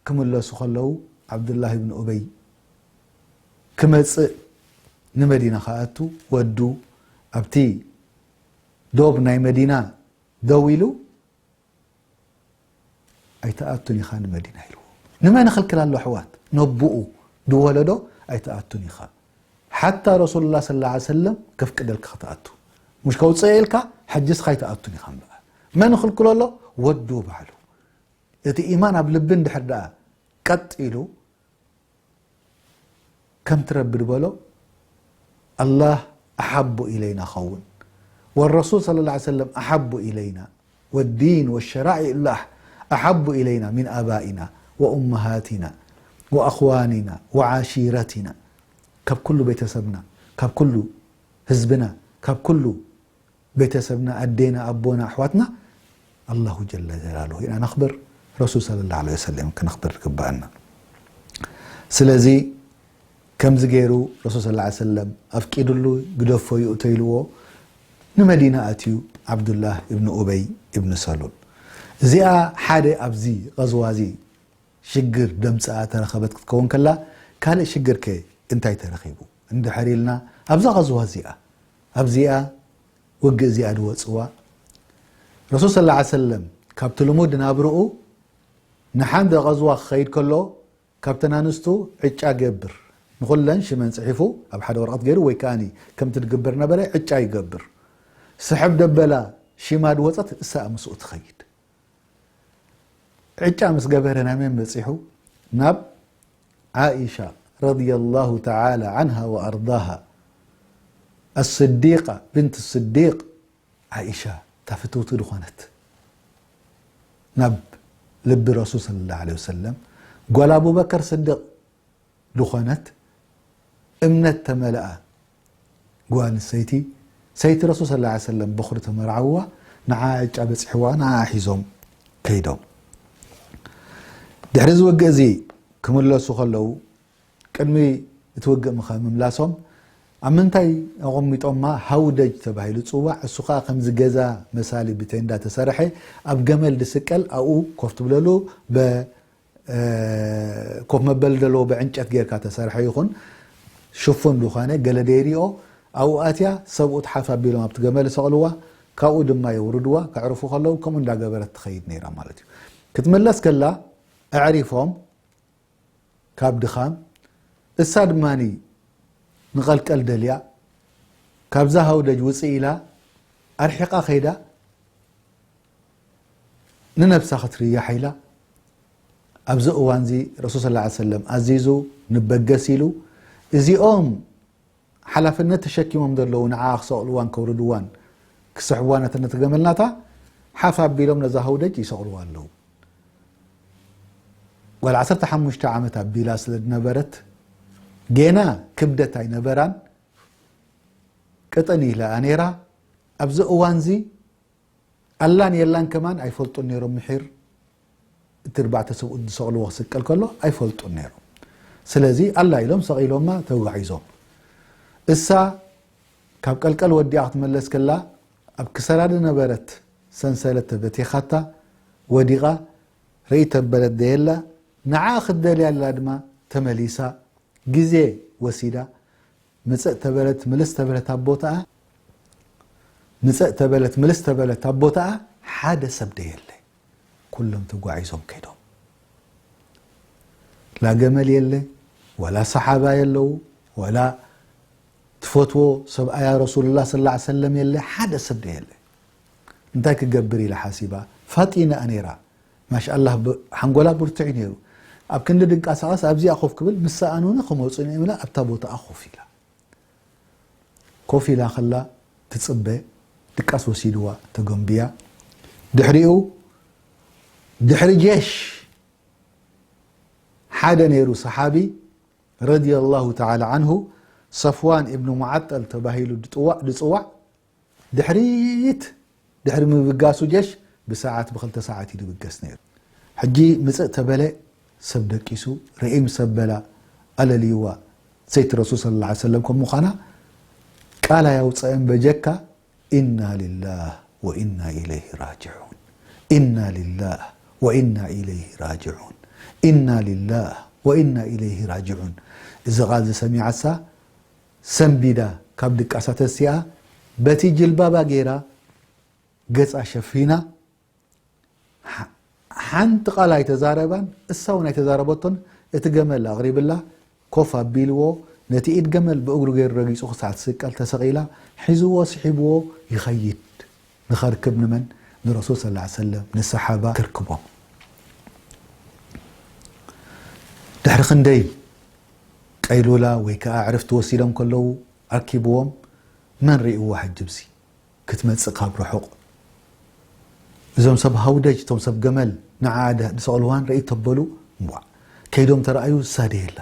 ክምለሱ ከለዉ ዓብዱላህ ኢብን ኡበይ ክመጽእ ንመዲና ክኣቱ ወዱ ኣብቲ ዶብ ናይ መዲና ደው ኢሉ ኣይትኣቱን ኢኻ ንመዲና ኢልዎ። ንመን ይኽልክል ኣሎ ኣሕዋት? ነብኡ ዝወለዶ ኣይትኣቱን ኢኻ። ሓታ ረሱሉላህ ሰለላሁ ዐለይሂ ወሰለም ከፍቅደልካ ክትኣቱ። ሙሽ ከውፅእ ኢልካ ሕጂ እስኻ ኣይትኣቱን ኢኻ እምበኣር። መን ይኽልክሎ ኣሎ? ወዱ ባዕሉ። እቲ ኢማን ኣብ ልቢ እንድሕር ደኣ ቀጥ ኢሉ ከምቲ ረቢ ዝበሎ ኣላህ ኣሓቡ ኢለይና ኸውን ወረሱል ሰለላሁ ዐለይሂ ወሰለም ኣሓቡ ኢለይና ወዲን ወሸራዒ ላህ ኣሓቡ ኢለይና ሚን ኣባኢና ወኡመሃቲና ወኣኽዋኒና ወዓሺረቲና ካብ ኩሉ ቤተሰብና ካብ ኩሉ ህዝብና ካብ ኩሉ ቤተሰብና ኣዴና ኣቦና ኣሕዋትና ኣላሁ ጀለ ጀላሉ ኢና ነኽብር። ረሱል ሰለላሁ ዐለይሂ ወሰለም ከነኽብር ዝግበኣና። ስለዚ ከምዚ ገይሩ ረሱል ሰለላሁ ዐለይሂ ወሰለም ኣፍቂድሉ ግደፎ ይእቶ ኢልዎ ንመዲና ኣትዩ ዓብዱላህ እብኒ ኡበይ እብኒ ሰሉል። እዚኣ ሓደ ኣብዚ ቐዝዋ እዚ ሽግር ደምፅኣ ተረኸበት ክትከውን ከላ ካልእ ሽግር ከ እንታይ ተረኺቡ እንድሕር ኢልና ኣብዛ ቐዝዋ እዚኣ ኣብዚኣ ውግእ እዚኣ ዝወፅዋ ረሱል ሰለላሁ ዐለይሂ ወሰለም ካብቲ ልሙድ ናብርኡ ንሓንደ ቐዝዋ ክኸይድ ከሎ ካብተን ኣንስቱ ዕጫ ገብር ንኹለን ሽመን ፅሒፉ ኣብ ሓደ ወረቐት ገይሩ ወይ ከኣኒ ከምቲ ዝግበር ነበረ ዕጫ ይገብር። ስሕብ ደበላ ሽማ ዝወፀት እሳ ምስኡ ትኸይድ። ዕጫ ምስ ገበረ ናይ መን በፂሑ? ናብ ዓኢሻ ረዲየላሁ ተዓላ ዓንሃ ወኣርዳሃ ኣስዲቃ ብንት ስዲቅ ዓኢሻ እታ ፍትውቲ ዝኾነት ናብ ልቢ ረሱል ሰለላሁ ዐለይሂ ወሰለም ጓል ኣቡበከር ስዲቅ ዝኾነት እምነት ተመልኣ ጓል ሰይቲ ሰይቲ ረሱል ሰለላሁ ዐለይሂ ወሰለም በኹሪ ተመርዓውዋ ንዓ ዕጫ በፂሕዋ ንዓ ሒዞም ከይዶም። ድሕሪ እዚ ውግእ እዚ ክምለሱ ከለዉ ቅድሚ እቲ ውግእ ምኸ ምምላሶም ኣብ ምንታይ ኣቐሚጦማ ሃውደጅ ተባሂሉ ዝፅዋዕ እሱ ከዓ ከምዚ ገዛ መሳሊ ብቴንዳ ተሰርሐ ኣብ ገመል ዝስቀል ኣብኡ ኮፍ ትብለሉ በ ኮፍ መበሊ ዘለዎ ብዕንጨት ጌርካ ተሰርሐ ይኹን ሽፉን ዝኾነ ገለ ደይሪኦ ኣብኡ ኣትያ ሰብኡት ሓፍ ኣቢሎም ኣብቲ ገመል ይሰቕልዋ ካብኡ ድማ የውርድዋ ከዕርፉ ከለዉ ከምኡ እንዳገበረት ትኸይድ ነይራ ማለት እዩ ክትምለስ ከላ ኣዕሪፎም ካብ ድኻም፣ እሳ ድማኒ ንቐልቀል ደልያ፣ ካብዛ ሃውደጅ ውፅእ ኢላ ኣርሒቓ ከይዳ ንነብሳ ክትርያሕ ኢላ። ኣብዚ እዋንዚ ረሱል ሰለላሁ ዐለይሂ ወሰለም ኣዚዙ ንበገስ ኢሉ። እዚኦም ሓላፍነት ተሸኪሞም ዘለዉ ንዓኣ ክሰቕልዋን ከውርድዋን ክስሕብዋን ነተን ነቲ ገመልናታ ሓፍ ኣቢሎም ነዛ ሃውደጅ ይሰቕልዋ ኣለዉ። ጓል ዓሰርተ ሓሙሽተ ዓመት ኣቢላ ስለ ዝነበረት ጌና ክብደት ኣይነበራን። ቅጥን ኢላ ነይራ። ኣብዚ እዋንዚ ኣላን የላን ከማን ኣይፈልጡን ነይሮም። ምሒር እቲ ኣርባዕተ ሰብኡት ዝሰቕልዎ ክስቀል ከሎ ኣይፈልጡን ነይሮም። ስለዚ ኣላ ኢሎም ሰቒሎማ ተጓዒዞም። እሳ ካብ ቀልቀል ወዲኣ ክትመለስ ከላ ኣብ ክሳዳ ዝነበረት ሰንሰለት ተበቲኻታ ወዲቓ ርእይ ተበለት ደየላ። ንዓ ክትደልያ ኣላ ድማ ተመሊሳ ግዜ ወሲዳ ምፅእ ተበለት ምልስ ተበለት ኣብ ቦታኣ ምፅእ ተበለት ምልስ ተበለት ኣብ ቦታኣ ሓደ ሰብ ደየለ። ኩሎም ተጓዒዞም ከይዶም። ላ ገመል የለ፣ ዋላ ሰሓባ የለዉ፣ ዋላ ትፈትዎ ሰብኣያ ረሱሉላህ ሰለላሁ ዐለይሂ ወሰለም የለ፣ ሓደ ሰብ ደየለ። እንታይ ክገብር ኢላ ሓሲባ ፋጢና ነይራ። ማሻኣላህ ሓንጎላ ብርቱዕ ነይሩ። ኣብ ክንዲ ድንቃሳቐስ ኣብዚኣ ኮፍ ክብል ምስ ሰኣኑኒ ክመፁ ኢላ ኣብታ ቦታኣ ኮፍ ኢላ ኮፍ ኢላ ከላ ትፅበ ድቃስ ወሲድዋ ተጎንብያ። ድሕሪኡ ድሕሪ ጀሽ ሓደ ነይሩ ሰሓቢ ረዲየላሁ ተዓላ ዓንሁ ሰፍዋን እብኑ ሙዓጠል ተባሂሉ ድፅዋዕ ድፅዋዕ ድሕሪት ድሕሪ ምብጋሱ ጀሽ ብሰዓት ብክልተ ሰዓት እዩ ድብገስ ነይሩ። ሕጂ ምፅእ ተበለ ሰብ ደቂሱ ርእይ ምስ ኣበላ ኣለልይዋ ሰይቲ ረሱል ሰለላሁ ዐለይሂ ወሰለም ከም ምዃና ቃል ኣያውፀአን በጀካ ኢና ሊላህ ወኢና ኢለይሂ ራጅዑን ኢና ሊላህ ወኢና ኢለይሂ ራጅዑን ኢና ሊላህ ወኢና ኢለይሂ ራጅዑን። እዚ ቃል ዝሰሚዓሳ ሰንቢዳ ካብ ድቃሳ ተሲኣ በቲ ጅልባባ ገይራ ገጻ ሸፊና ሓንቲ ቃል ኣይተዛረባን። እሳ እውን ኣይተዛረበቶን። እቲ ገመል ኣቕሪብላ ኮፍ ኣቢልዎ ነቲ ኢድ ገመል ብእግሩ ገይሩ ረጊጹ ክሳዕ ትስቀል ተሰቒላ ሒዝዎ ስሒብዎ ይኸይድ። ንኸርክብ ንመን ንረሱል ሰለላሁ ዐለይሂ ወሰለም ንሰሓባ ከርክቦም። ድሕሪ ክንደይ ቀይሉላ ወይ ከዓ ዕረፍቲ ወሲዶም ከለዉ ኣርኪብዎም መን ርእይዋ ሕጂ ብዚ ክትመጽእ ካብ ርሑቕ እዞም ሰብ ሃውደጅ እቶም ሰብ ገመል ንዓ ዝሰቕልዋን ርእይ ተበሉ እምቧዕ ከይዶም ተረኣዩ ዝሳደየላ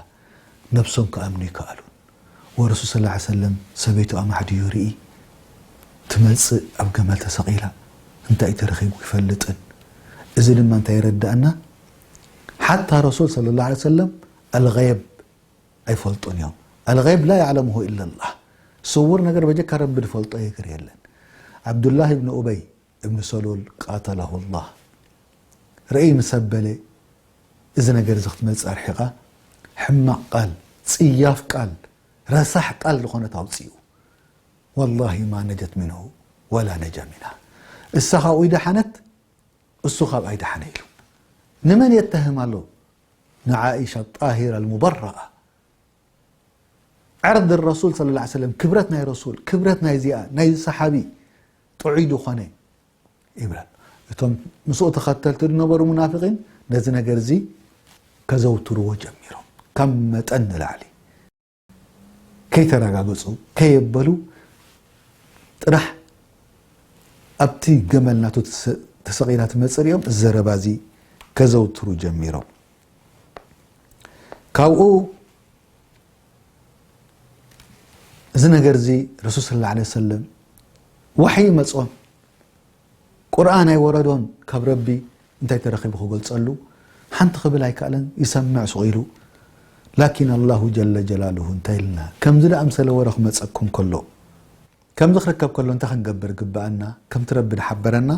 ነብሶም ክኣምኑ ይከኣሉን። ወረሱል ሰለላሁ ዐለይሂ ወሰለም ሰበይቱ ኣማዕድዩ ርኢ ትመጽእ ኣብ ገመል ተሰቒላ እንታይ ተረኺቡ ይፈልጥን። እዚ ድማ እንታይ የረዳእና? ሓታ ረሱል ሰለላሁ ዐለይሂ ወሰለም ኣልገይብ ኣይፈልጡን እዮም። ኣልገይብ ላ ያዕለሙሁ ኢለላህ። ስውር ነገር በጀካ ረቢ ዝፈልጦ ነገር የለን። ዓብዱላህ እብኒ ኡበይ እብኒ ሰሉል ቃተለሁ ላህ ርእይ ምስ ኣበለ እዚ ነገር እዚ ክትመጽእ ኣርሒቓ ሕማቕ ቃል፣ ጽያፍ ቃል፣ ረሳሕ ቃል ዝኾነት ኣውፅኡ። ወላሂ ማ ነጀት ሚንሁ ወላ ነጃ ሚንሃ። እሳ ካብኡ ይደሓነት፣ እሱ ካብኣ ይደሓነ ኢሉ። ንመን የተህም ኣሎ? ንዓኢሻ ጣሂራ ልሙበረኣ። ዕርድ ረሱል ሰለላሁ ዐለይሂ ወሰለም፣ ክብረት ናይ ረሱል፣ ክብረት ናይ ዚኣ፣ ናይ ሰሓቢ ጥዑይ ዝኾነ ይብለን። እቶም ምስኡ ተኸተልቲ ዝነበሩ ሙናፍቂን ነዚ ነገር እዚ ከዘውትርዎ ጀሚሮም። ካብ መጠን ንላዕሊ ከይተረጋገጹ ከየበሉ ጥራሕ ኣብቲ ገመል ናቱ ተሰ-፣ ተሰቒላ ትመጽእ ሪኦም እዚ ዘረባ እዚ ከዘውትሩ ጀሚሮም። ካብኡ እዚ ነገር እዚ ረሱል ሰለላሁ ዐለይሂ ወሰለም ዋሕይ መጾም ቁርኣን ኣይወረዶን ካብ ረቢ እንታይ ተረኺቡ ክገልጸሉ ሓንቲ ክብል ኣይከኣለን ይሰምዕ ሱቕ ኢሉ። ላኪን ኣላሁ ጀለ ጀላሉሁ እንታይ ኢልና ከምዚ ደኣምሰለ ወረ ክመጸኩም ከሎ ከምዚ ክርከብ ከሎ እንታይ ክንገብር ግበኣና? ከምቲ ረቢ ዝሓበረና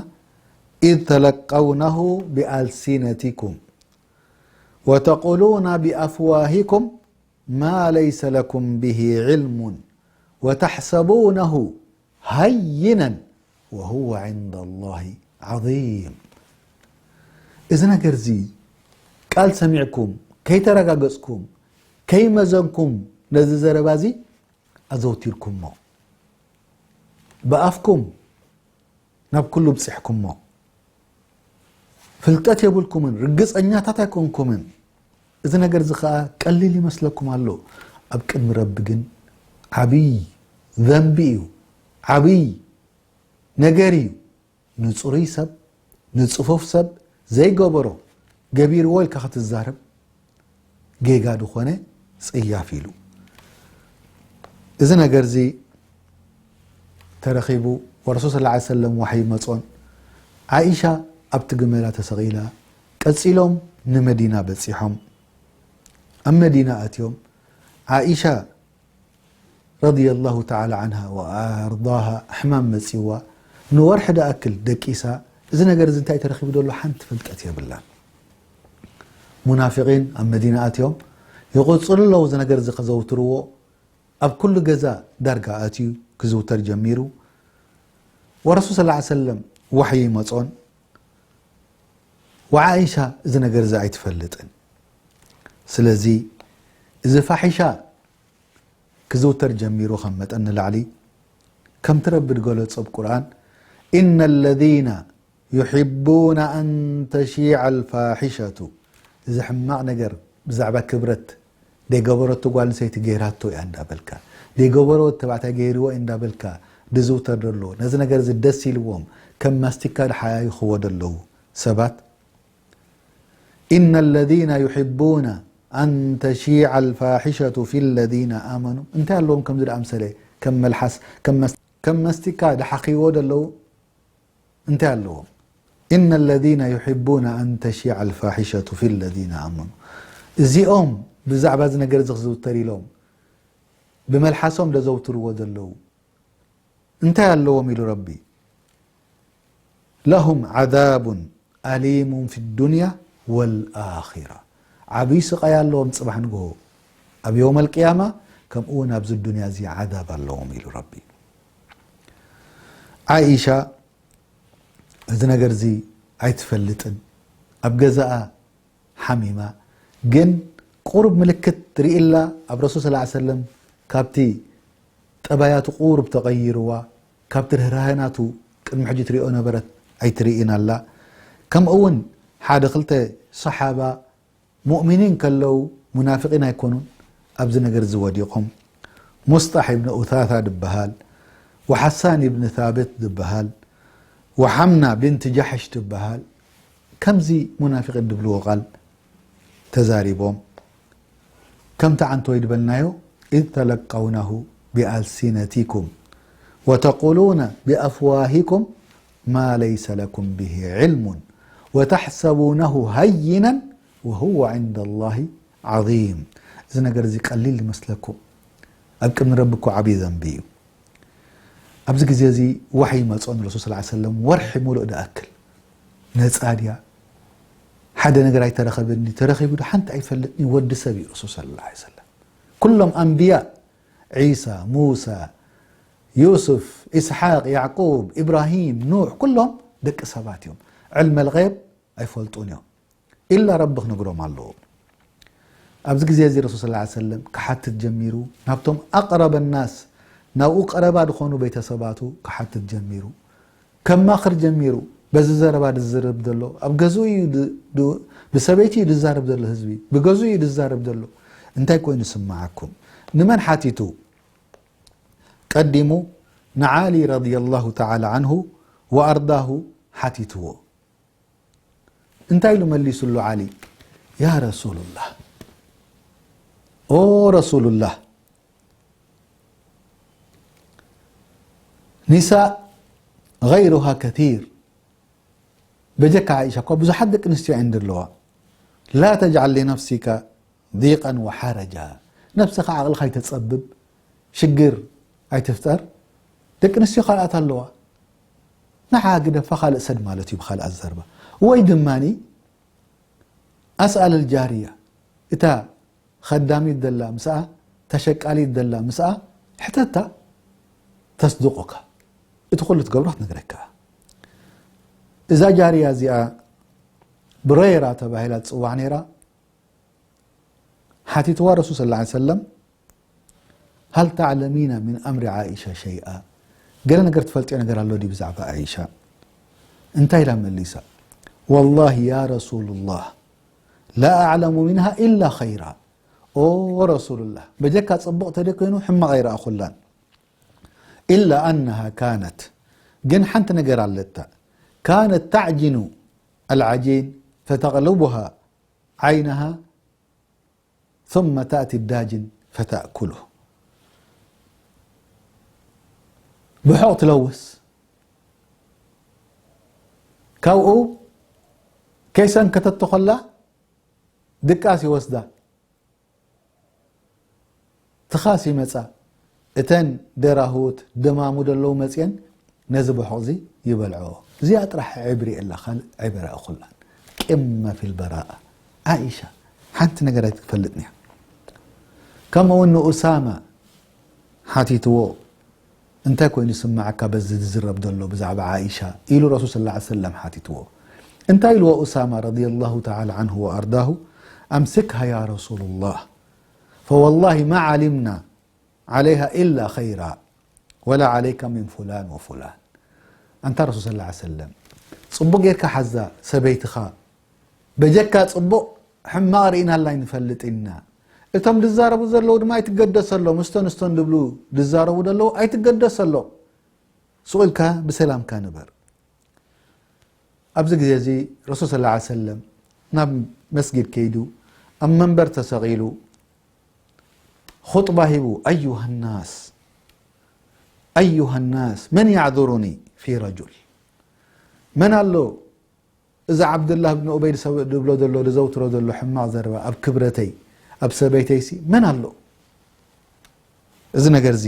إذ تلقونه بألسنتكم وتقولون بأفواهكم ما ليس لكم به علم وتحسبونه هينا وهو عند الله عظيم። እዚ ነገር እዚ ቃል ሰሚዕኩም ከይተረጋገጽኩም፣ ከይመዘንኩም ነዚ ዘረባ እዚ ኣዘውቲርኩሞ። ብኣፍኩም ናብ ኩሉ ብጺሕኩሞ። ፍልጠት የብልኩምን፣ ርግጸኛታት ኣይኮንኩምን። እዚ ነገር እዚ ኸኣ ቀሊል ይመስለኩም ኣሎ። ኣብ ቅድሚ ረቢ ግን ዓብይ ዘንቢ እዩ፣ ዓብይ ነገር እዩ። ንጽሩይ ሰብ፣ ንጽፉፍ ሰብ ዘይገበሮ ገቢርዎ ኢልካ ክትዛረብ ጌጋ ዝኾነ ጽያፍ ኢሉ። እዚ ነገር እዚ ተረኺቡ፣ ወረሱል ሰለላሁ ዐለይሂ ወሰለም ዋሕይ መጾን፣ ዓኢሻ ኣብቲ ግመላ ተሰቒላ፣ ቀጺሎም ንመዲና በጺሖም። ኣብ መዲና ኣትዮም፣ ዓኢሻ ረዲየላሁ ተዓላ ዐንሃ ወኣርዳሃ ሕማም መጺዋ፣ ንወርሒ ደኣክል ደቂሳ። እዚ ነገር እዚ እንታይ ተረኺቡ ዘሎ ሓንቲ ፍልጠት የብላን። ሙናፊቒን ኣብ መዲና ኣትዮም ይቕጽሉ ኣለዉ፣ እዚ ነገር እዚ ከዘውትርዎ። ኣብ ኩሉ ገዛ ዳርጋ ኣትዩ ክዝውተር ጀሚሩ። ወረሱል ሰለላሁ ዐለይሂ ወሰለም ዋሕይ ይመጾን፣ ወዓኢሻ እዚ ነገር እዚ ኣይትፈልጥን። ስለዚ እዚ ፋሒሻ ክዝውተር ጀሚሩ ከም መጠን ንላዕሊ፣ ከምቲ ረቢ ዝገለጾ ኣብ ቁርኣን፣ "ኢነ ለዚነ ዩሒቡነ ኣን ተሺዐ ኣልፋሒሸቱ"፣ እዚ ሕማቕ ነገር ብዛዕባ ክብረት ደይገበረቶ ጓል ኣንስተይቲ ገይራቶ እያ እንዳበልካ፣ ደይገበሮ ተባዕታይ ገይርዎ እዩ እንዳበልካ ድዝውተር ዘሎ፣ ነዚ ነገር እዚ ደስ ኢልዎም ከም ማስቲካ ድሓያይኽዎ ዘለዉ ሰባት፣ "ኢነ ለዚነ ዩሒቡነ ኣን ተሺዐ ኣልፋሒሸቱ ፊ ለዚነ ኣመኑ"፣ እንታይ ኣለዎም ከምዚ ድኣምሰለ ከም መልሓስ፣ ከም መስ-፣ ከም መስቲካ ድሓኽይዎ ዘለዉ እንታይ ኣለዎም? "ኢነ ለዚነ ዩሒቡነ ኣን ተሺዐ ኣልፋሒሸቱ ፊ ለዚነ ኣመኑ"፣ እዚኦም ብዛዕባ እዚ ነገር እዚ ክዝውተር ኢሎም ብመልሓሶም ደዘውትርዎ ዘለዉ እንታይ ኣለዎም ኢሉ ረቢ? "ለሁም ዓዛቡን ኣሊሙን ፊ ዱንያ ወልኣኺራ"፣ ዓብዪ ስቓይ ኣለዎም ጽባሕ ንግሆ ኣብ የውመል ቅያማ፣ ከምኡ እውን ኣብዚ ዱንያ እዚ ዓዛብ ኣለዎም ኢሉ ረቢ። ዓኢሻ እዚ ነገር እዚ ኣይትፈልጥን፣ ኣብ ገዛኣ ሓሚማ፣ ግን ቁሩብ ምልክት ትርኢ ኣላ። ኣብ ረሱል ሰለላሁ ዐለይሂ ወሰለም ካብቲ ጠባያቱ ቁሩብ ተቐይርዋ፣ ካብቲ ርህራሄ ናቱ ቅድሚ ሕጂ ትሪኦ ነበረት ኣይትርኢን ኣላ። ከምኡ እውን ሓደ ክልተ ሰሓባ ሙእሚኒን ከለዉ ሙናፊቒን ኣይኮኑን ኣብዚ ነገር እዚ ወዲቖም። ሙስጣሕ ኢብን ኡሳታ ድበሃል፣ ወሓሳን ኢብን ሳብት ድበሃል፣ ወሓምና ቢንት ጃሕሽ ድበሃል፣ ከምዚ ሙናፊቒን ድብልዎ ቃል ተዛሪቦም። ከምቲ ዓንተወይ ድበልናዮ፣ "ኢዝ ተለቀውነሁ ቢኣልሲነቲኩም ወተቁሉነ ቢኣፍዋሂኩም ማ ለይሰ ለኩም ብሂ ዕልሙን ወተሕሰቡነሁ ሃይነን ወሁወ ዕንደ ላሂ ዓዚም።" እዚ ነገር እዚ ቀሊል ይመስለኩም? ኣብ ቅድሚ ረቢ እኮ ዓብዪ ዘንቢ እዩ። ኣብዚ ግዜ እዚ ዋሕይ መጾ ንረሱል ሰለላሁ ዐለይሂ ወሰለም ወርሒ ሙሉእ ድኣክል። ነጻ ድያ? ሓደ ነገር ኣይተረኸበኒ፣ ተረኺቡ ዶ ሓንቲ ኣይፈልጥን እዩ፣ ወዲ ሰብ እዩ ረሱል ሰለላሁ ዐለይሂ ወሰለም። ኩሎም ኣንብያ፣ ዒሳ፣ ሙሳ፣ ዩሱፍ፣ ኢስሓቅ፣ ያዕቁብ፣ ኢብራሂም፣ ኑሕ፣ ኩሎም ደቂ ሰባት እዮም። ዕልመል ገይብ ኣይፈልጡን እዮም። ኢላ ረቢ ክነግሮም ኣለዎ። ኣብዚ ግዜ እዚ ረሱል ሰለላሁ ዐለይሂ ወሰለም ክሓትት ጀሚሩ፣ ናብቶም ኣቅረበ ናስ፣ ናብኡ ቀረባ ዝኾኑ ቤተሰባቱ ክሓትት ጀሚሩ፣ ከማኽር ጀሚሩ። በዚ ዘረባ ድዝረብ ዘሎ ኣብ ገዝኡ እዩ ድ-፣ ድ-፣ ብሰበይቲ እዩ ድዛረብ ዘሎ ህዝቢ፣ ብገዝኡ እዩ ድዛረብ ዘሎ። እንታይ ኮይኑ ስምዓኩም? ንመን ሓቲቱ? ቀዲሙ ንዓሊ ረዲየላሁ ተዓላ ዓንሁ ወኣርዳሁ ሓቲትዎ። እንታይ ኢሉ መሊሱሉ ዓሊ? ያ ረሱሉላህ፣ ኦ ረሱሉላህ፣ ኒሳእ ገይሩሃ ከቲር፣ በጀካ ዓኢሻ እኳ ብዙሓት ደቂ ኣንስትዮ እየን ዘለዋ። ላ ተጅዓል ሊነፍሲካ ዲቀን ወሓረጃ፣ ነብስኻ ዓቕልኻ ኣይተጸብብ፣ ሽግር ኣይትፍጠር። ደቂ ኣንስትዮ ካልኣት ኣለዋ፣ ንዓ ግደፋ፣ ካልእ ሰድ ማለት እዩ ብኻልእ ኣዘርባ። ወይ ድማኒ ኣስኣል ኣልጃርያ፣ እታ ኸዳሚት ደላ ምስኣ፣ ተሸቃሊት ደላ ምስኣ፣ ሕተታ፣ ተስድቑካ፣ እቲ ኩሉ ትገብሮ ክትነግረካ። እዛ ጃርያ እዚኣ ብረይራ ተባሂላ ትጽዋዕ ነይራ። ሓቲትዋ ረሱል ሰለላሁ ዐለይሂ ወሰለም፣ "ሀል ተዕለሚና ሚን ኣምሪ ዓኢሻ ሸይኣ?" ገለ ነገር ትፈልጥዮ ነገር ኣሎ ድዩ ብዛዕባ ዓኢሻ? እንታይ ኢላ መሊሳ? "ወላሂ ያ ረሱሉላህ፣ ላ ኣዕለሙ ሚንሃ ኢላ ኸይራ." ኦ ረሱሉላህ፣ በጀካ ጽቡቕ ተደኮይኑ ሕማቕ ኣይረኣኹላን። "ኢላ ኣነሃ ካነት"፣ ግን ሓንቲ ነገር ኣለታ። "ካነት ተዕጅኑ ኣልዓጂን ፈተቕልቡሃ ዓይነሃ ثم تأتي الداجن فتأكله." ብሑቕ ትለውስ፣ ካብኡ ከይሰንከተቶ ከላ ድቃስ ይወስዳ። ትኻስ ይመጻ። እተን ደራሁት ደማሙ ደለዉ መጽየን ነዚ ብሑቕዚ ይበልዖ። እዚኣ ጥራሕ ዕብሪ እላ፣ ካልእ ዕብሪ ኣይኮላን። ቅመ ፊል በራኣ። ዓኢሻ ሓንቲ ነገር ኣይትፈልጥን እያ። ከምኡ እውን ንኡሳማ ሓቲትዎ፣ "እንታይ ኮይኑ ይስምዓካ በዚ ዝዝረብ ዘሎ ብዛዕባ ዓኢሻ?" ኢሉ ረሱል ሰለላሁ ዐለይሂ ወሰለም ሓቲትዎ። እንታይ ኢልዎ ኡሳማ ረዲየላሁ ተዓላ ዐንሁ ወኣርዳሁ? "ኣምሲክሃ ያ ረሱሉላህ፣ ፈወላሂ ማ ዓሊምና ዓለይሃ ኢላ ኸይራ፣ ወላ ዓለይካ ሚን ፉላን ወፉላን." ኣንታ ረሱል ሰለላሁ ዐለይሂ ወሰለም፣ ጽቡቕ ጌርካ ሓዛ ሰበይትኻ፣ በጀካ ጽቡቕ ሕማቕ ርኢናላ ኣይንፈልጥን ኢና። እቶም ዝዛረቡ ዘለዉ ድማ ኣይትገደሰሎም፣ ምስቶን እስቶን ዝብሉ ዝዛረቡ ዘለዉ ኣይትገደሰሎም። ስቕ ኢልካ ብሰላምካ ንበር። ኣብዚ ግዜ እዚ ረሱል ሰለላሁ ዐለይሂ ወሰለም ናብ መስጊድ ከይዱ፣ ኣብ መንበር ተሰቒሉ፣ ኹጥባ ሂቡ፣ "ኣዩሃ ናስ፣ ኣዩሃ ናስ፣ መን ያዕዙሩኒ ፊ ረጁል?" መን ኣሎ እዚ ዓብዱላህ ብን ኡበይ ዝሰብ-፣ ዝብሎ ዘሎ፣ ዝዘውትሮ ዘሎ ሕማቕ ዘረባ ኣብ ክብረተይ፣ ኣብ ሰበይተይሲ መን ኣሎ? እዚ ነገር እዚ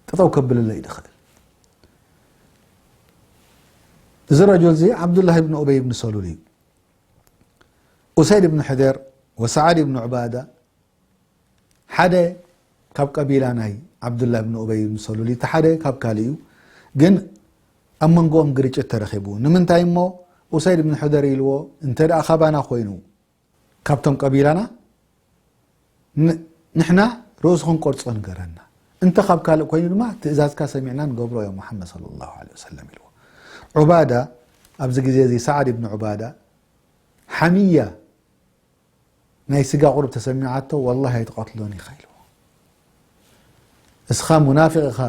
ጠጠው ከብለለይ ድኽእል? እዚ ረጁል እዚ ዓብዱላህ ብን ኡበይ ብን ሰሉል እዩ። ኡሰይድ ብን ሕደር ወሰዓድ ብን ዑባዳ ሓደ ካብ ቀቢላ ናይ ዓብዱላህ ብን ኡበይ ብን ሰሉል እዩ፣ እቲ ሓደ ካብ ካልእ እዩ። ግን ኣብ መንጎኦም ግርጭት ተረኺቡ። ንምንታይ እሞ ኡሰይድ ብን ሕደር ኢልዎ፣ "እንተ ደኣ ካባና ኮይኑ፣ ካብቶም ቀቢላና ን-፣ ንሕና ርእሱ ክንቆርጾ ንገረና። እንተ ካብ ካልእ ኮይኑ ድማ ትእዛዝካ ሰሚዕና ንገብሮ እዮም፣ መሓመድ ሰለላሁ ዐለይሂ ወሰለም" ኢልዎ። ዑባዳ፣ ኣብዚ ግዜ እዚ ሰዓድ ብን ዑባዳ፣ ሓሚያ ናይ ስጋ ቁሩብ ተሰሚዓቶ፣ "ወላሂ ኣይትቐትሎን ኢኻ" ኢልዎ። "እስኻ ሙናፊቕ ኢኻ፣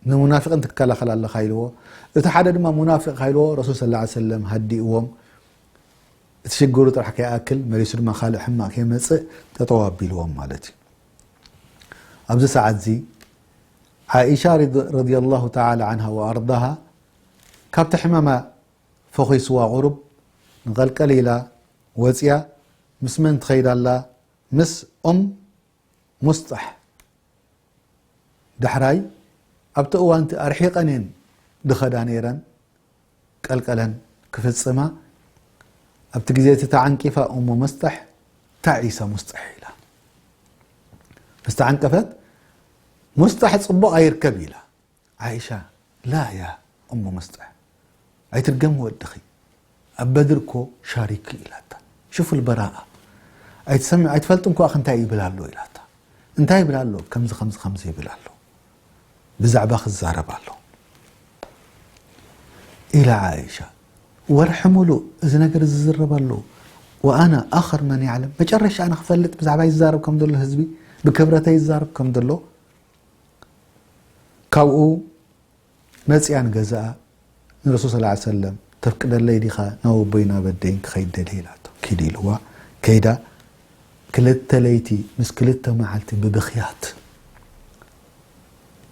ንሙናፊቕን ትከላኸል ኣለኻ" ኢልዎ። እቲ ሓደ ድማ "ሙናፊቕ ኢኻ" ኢልዎ። ረሱል ሰለላሁ ዐለይሂ ወሰለም ሃዲእዎም፣ እቲ ሽግሩ ጥራሕ ከይኣክል መሊሱ ድማ ካልእ ሕማቕ ከይመጽእ ጠጠው ኣቢልዎም ማለት እዩ። ኣብዚ ሰዓት እዚ ዓኢሻ ሪድ-፣ ረዲየላሁ ተዓላ ዓንሃ ወኣርዳሃ ካብቲ ሕማማ ፈኺስዋ ቁሩብ ንቐልቀል ኢላ ወጽያ። ምስ መን ትኸይድ ኣላ? ምስ ኡም ሙስጣሕ። ዳሕራይ ኣብቲ እዋን እቲ ኣርሒቐን እየን ድኸዳ ነይረን፣ ቀልቀለን ክፍጽማ። ኣብቲ ግዜ እቲ ተዓንቂፋ እሞ መስጠሕ፣ "ታዒሰ ሙስጠሕ" ኢላ። ምስ ተዓንቀፈት፣ "ሙስጠሕ ጽቡቕ ኣይርከብ" ኢላ። ዓኢሻ፣ "ላ ያ እሞ መስጠሕ፣ ኣይትርገም ወድኺ፣ ኣብ በድር እኮ ሻሪክ" ኢላታ። ሽፉል በራኣ። "ኣይትሰምዕ፣ ኣይትፈልጥ እንኳ እንታይ ይብል ኣሎ?" ኢላታ። "እንታይ ይብል ኣሎ?" "ከምዚ፣ ከምዚ፣ ከምዚ ይብል ኣሎ። ብዛዕባ ክዛረብ ኣሎ" ኢላ ዓኢሻ። ወርሒ ሙሉእ እዚ ነገር ዝዝረብ ኣሎ። "ወኣና ኣኽር መን ያዕለም፣ መጨረሻ ኣነ ክፈልጥ ብዛዕባ ይዛረብ ከም ዘሎ ህዝቢ፣ ብክብረተይ ይዛረብ ከም ዘሎ" ካብኡ መጽያ ንገዛኣ፣ ንረሱል ሰለላሁ ዐለይሂ ወሰለም፣ "ተፍቅደለይ ዲኻ ናብ ኣቦይ ናብ ኣደይን ክኸይድ ደልየ?" ኢላቶ። "ኪድ" ኢልዋ። ከይዳ ክልተ ለይቲ ምስ ክልተ መዓልቲ ብብኽያት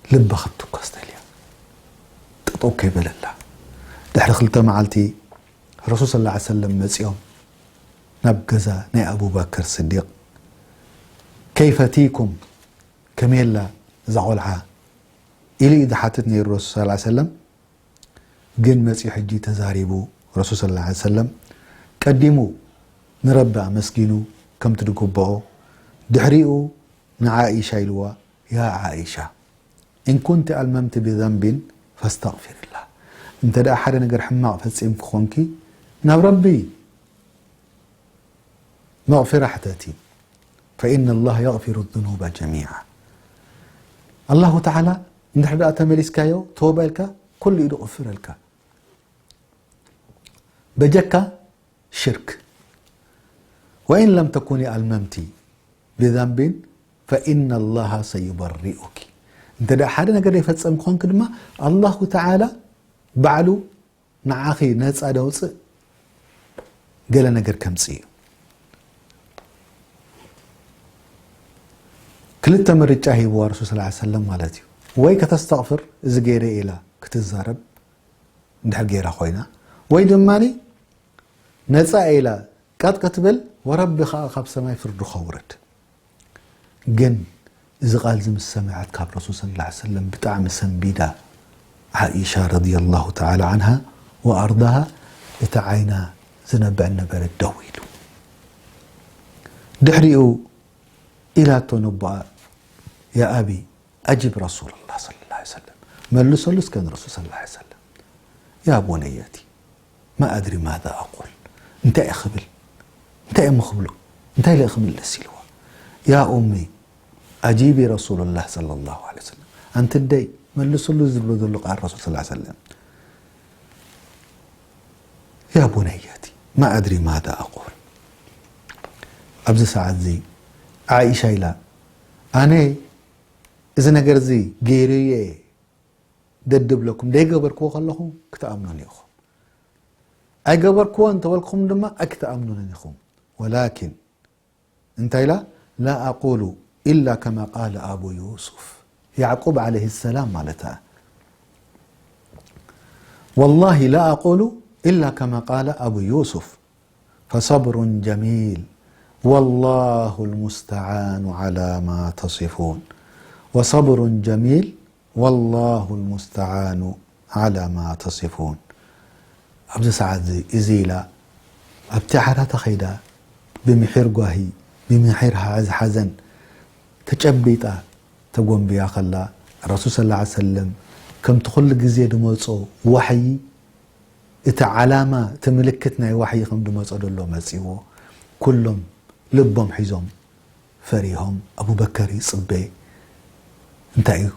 ልባ ክትትኮስ ደልያ። ጠጠው ከይበለላ። ድሕሪ ክልተ መዓልቲ ረሱል ሰለላሁ ዐለይሂ ወሰለም መጺኦም ናብ ገዛ ናይ ኣቡበክር ስዲቕ። "ከይፈ ቲኩም?" ከመይ ኣላ እዛ ቆልዓ? ኢሉ እዩ ዝሓትት ነይሩ ረሱል ሰለላሁ ዐለይሂ ወሰለም። ግን መጺኡ ሕጂ ተዛሪቡ ረሱል ሰለላሁ ዐለይሂ ወሰለም። ቀዲሙ ንረቢ ኣመስጊኑ ከምቲ ዝግብኦ፣ ድሕሪኡ ንዓኢሻ ኢልዋ፣ "ያ ዓኢሻ፣ ኢን ኩንቲ ኣልመምቲ ብዘንቢን ፈስተግፊርላህ። እንተ ደኣ ሓደ ነገር ሕማቕ ፈጺምኪ ኾንኪ፣ ናብ ረቢ መቕፊራ ሕተቲ። فإن الله يغفر الذنوب جميعا. ኣላሁ ተዓላ እንድሕር ደኣ ተመሊስካዮ፣ ተውባ ኢልካ፣ ኩሉ ኢዱ ቕፍረልካ። በጀካ ሽርክ። وإن لم تكوني ألممت بذنب فإن الله سيبرئك. እንተ ደኣ ሓደ ነገር ዘይፈጸምኪ ኮንኪ ድማ፣ ኣላሁ ተዓላ ባዕሉ ንዓኺ ነጻ ደውጽእ ገለ ነገር ከምጽእ እዩ። ክልተ ምርጫ ሂብዋ ረሱል ሰለላሁ ዐለይሂ ወሰለም ማለት እዩ። ወይ ከተስተቕፍር፣ እዚ ገይረ ኢላ ክትዛረብ እንድሕር ገይራ ኮይና፣ ወይ ድማ ነጻ ኢላ ቀጥ ክትብል፣ ወረቢ ኸኣ ካብ ሰማይ ፍርዱ ከውርድ። ግን እዚ ቃል እዚ ምስ ሰምዐት ካብ ረሱል ሰለላሁ ዐለይሂ ወሰለም ብጣዕሚ ሰንቢዳ። ዓኢሻ ረዲየላሁ ተዓላ ዓንሃ ወኣርዳሃ፣ እቲ ዓይና ዝነብዕ ነበረ ደው ኢሉ። ድሕሪኡ ኢላቶ ነቦኣ፣ ያ ኣቢ፣ ኣጅብ ረሱለላህ ሰለላሁ ዐለይሂ ወሰለም፣ መልሰሉ እስከ ንረሱል ሰለላሁ ዐለይሂ ወሰለም። ያ ቡነየቲ፣ ማ ኣድሪ ማዛ ኣቁል፣ እንታይ እየ ክብል፣ እንታይ እየ ምኽብሎ፣ እንታይ ኢለ ክምልስ ኢልዋ። ያ ኡሚ፣ ኣጂቢ ረሱሉላህ ሰለላሁ ዐለይሂ ወሰለም፣ ኣንቲ ደይ፣ መልስሉ ዝብሎ ዘሎ ቃል ረሱል ሰለላሁ ዐለይሂ ወሰለም። ያ ቡነየቲ፣ ማ ኣድሪ ማዛ ኣቁል። ኣብዚ ሰዓት እዚ ዓኢሻ ኢላ፣ ኣነ እዚ ነገር እዚ ገይረዮ እየ ደድብለኩም፣ ደይገበርክዎ ከለኹ ክትኣምኑኒ ኢኹም፣ ኣይገበርክዎ እንተበልኩም ድማ ኣይክትኣምኑንን ኢኹም። ወላኪን እንታይ ኢላ? ላ ኣቁሉ ኢላ ከማ ቃለ ኣቡ ዩሱፍ፣ ያዕቁብ ዓለይሂ ሰላም ማለት እያ። ወላሂ ላ ኣቁሉ ኢላ ከማ ቃለ ኣቡ ዩሱፍ፣ ፈሰብሩን ጀሚል፣ ወላሁ ልሙስተዓኑ ዓላ ማ ተሲፉን። ወሰብሩን ጀሚል፣ ወላሁ ልሙስተዓኑ ዓላ ማ ተሲፉን። ኣብዚ ሰዓት እዚ፣ እዚ ኢላ ኣብቲ ዓራት ከይዳ ብምሒር ጓሂ፣ ብምሒር ሓዝ-፣ ሓዘን ተጨቢጣ ተጎንብያ ከላ፣ ረሱል ሰለላሁ ዐለይሂ ወሰለም ከምቲ ኩሉ ግዜ ዝመጾ ዋሕዪ፣ እቲ ዓላማ፣ እቲ ምልክት ናይ ዋሕዪ ከም ዝመጾ ዘሎ መጺዎ፣ ኩሎም ልቦም ሒዞም ፈሪሆም። ኣቡበከር ይጽበ፣ እንታይ እዩ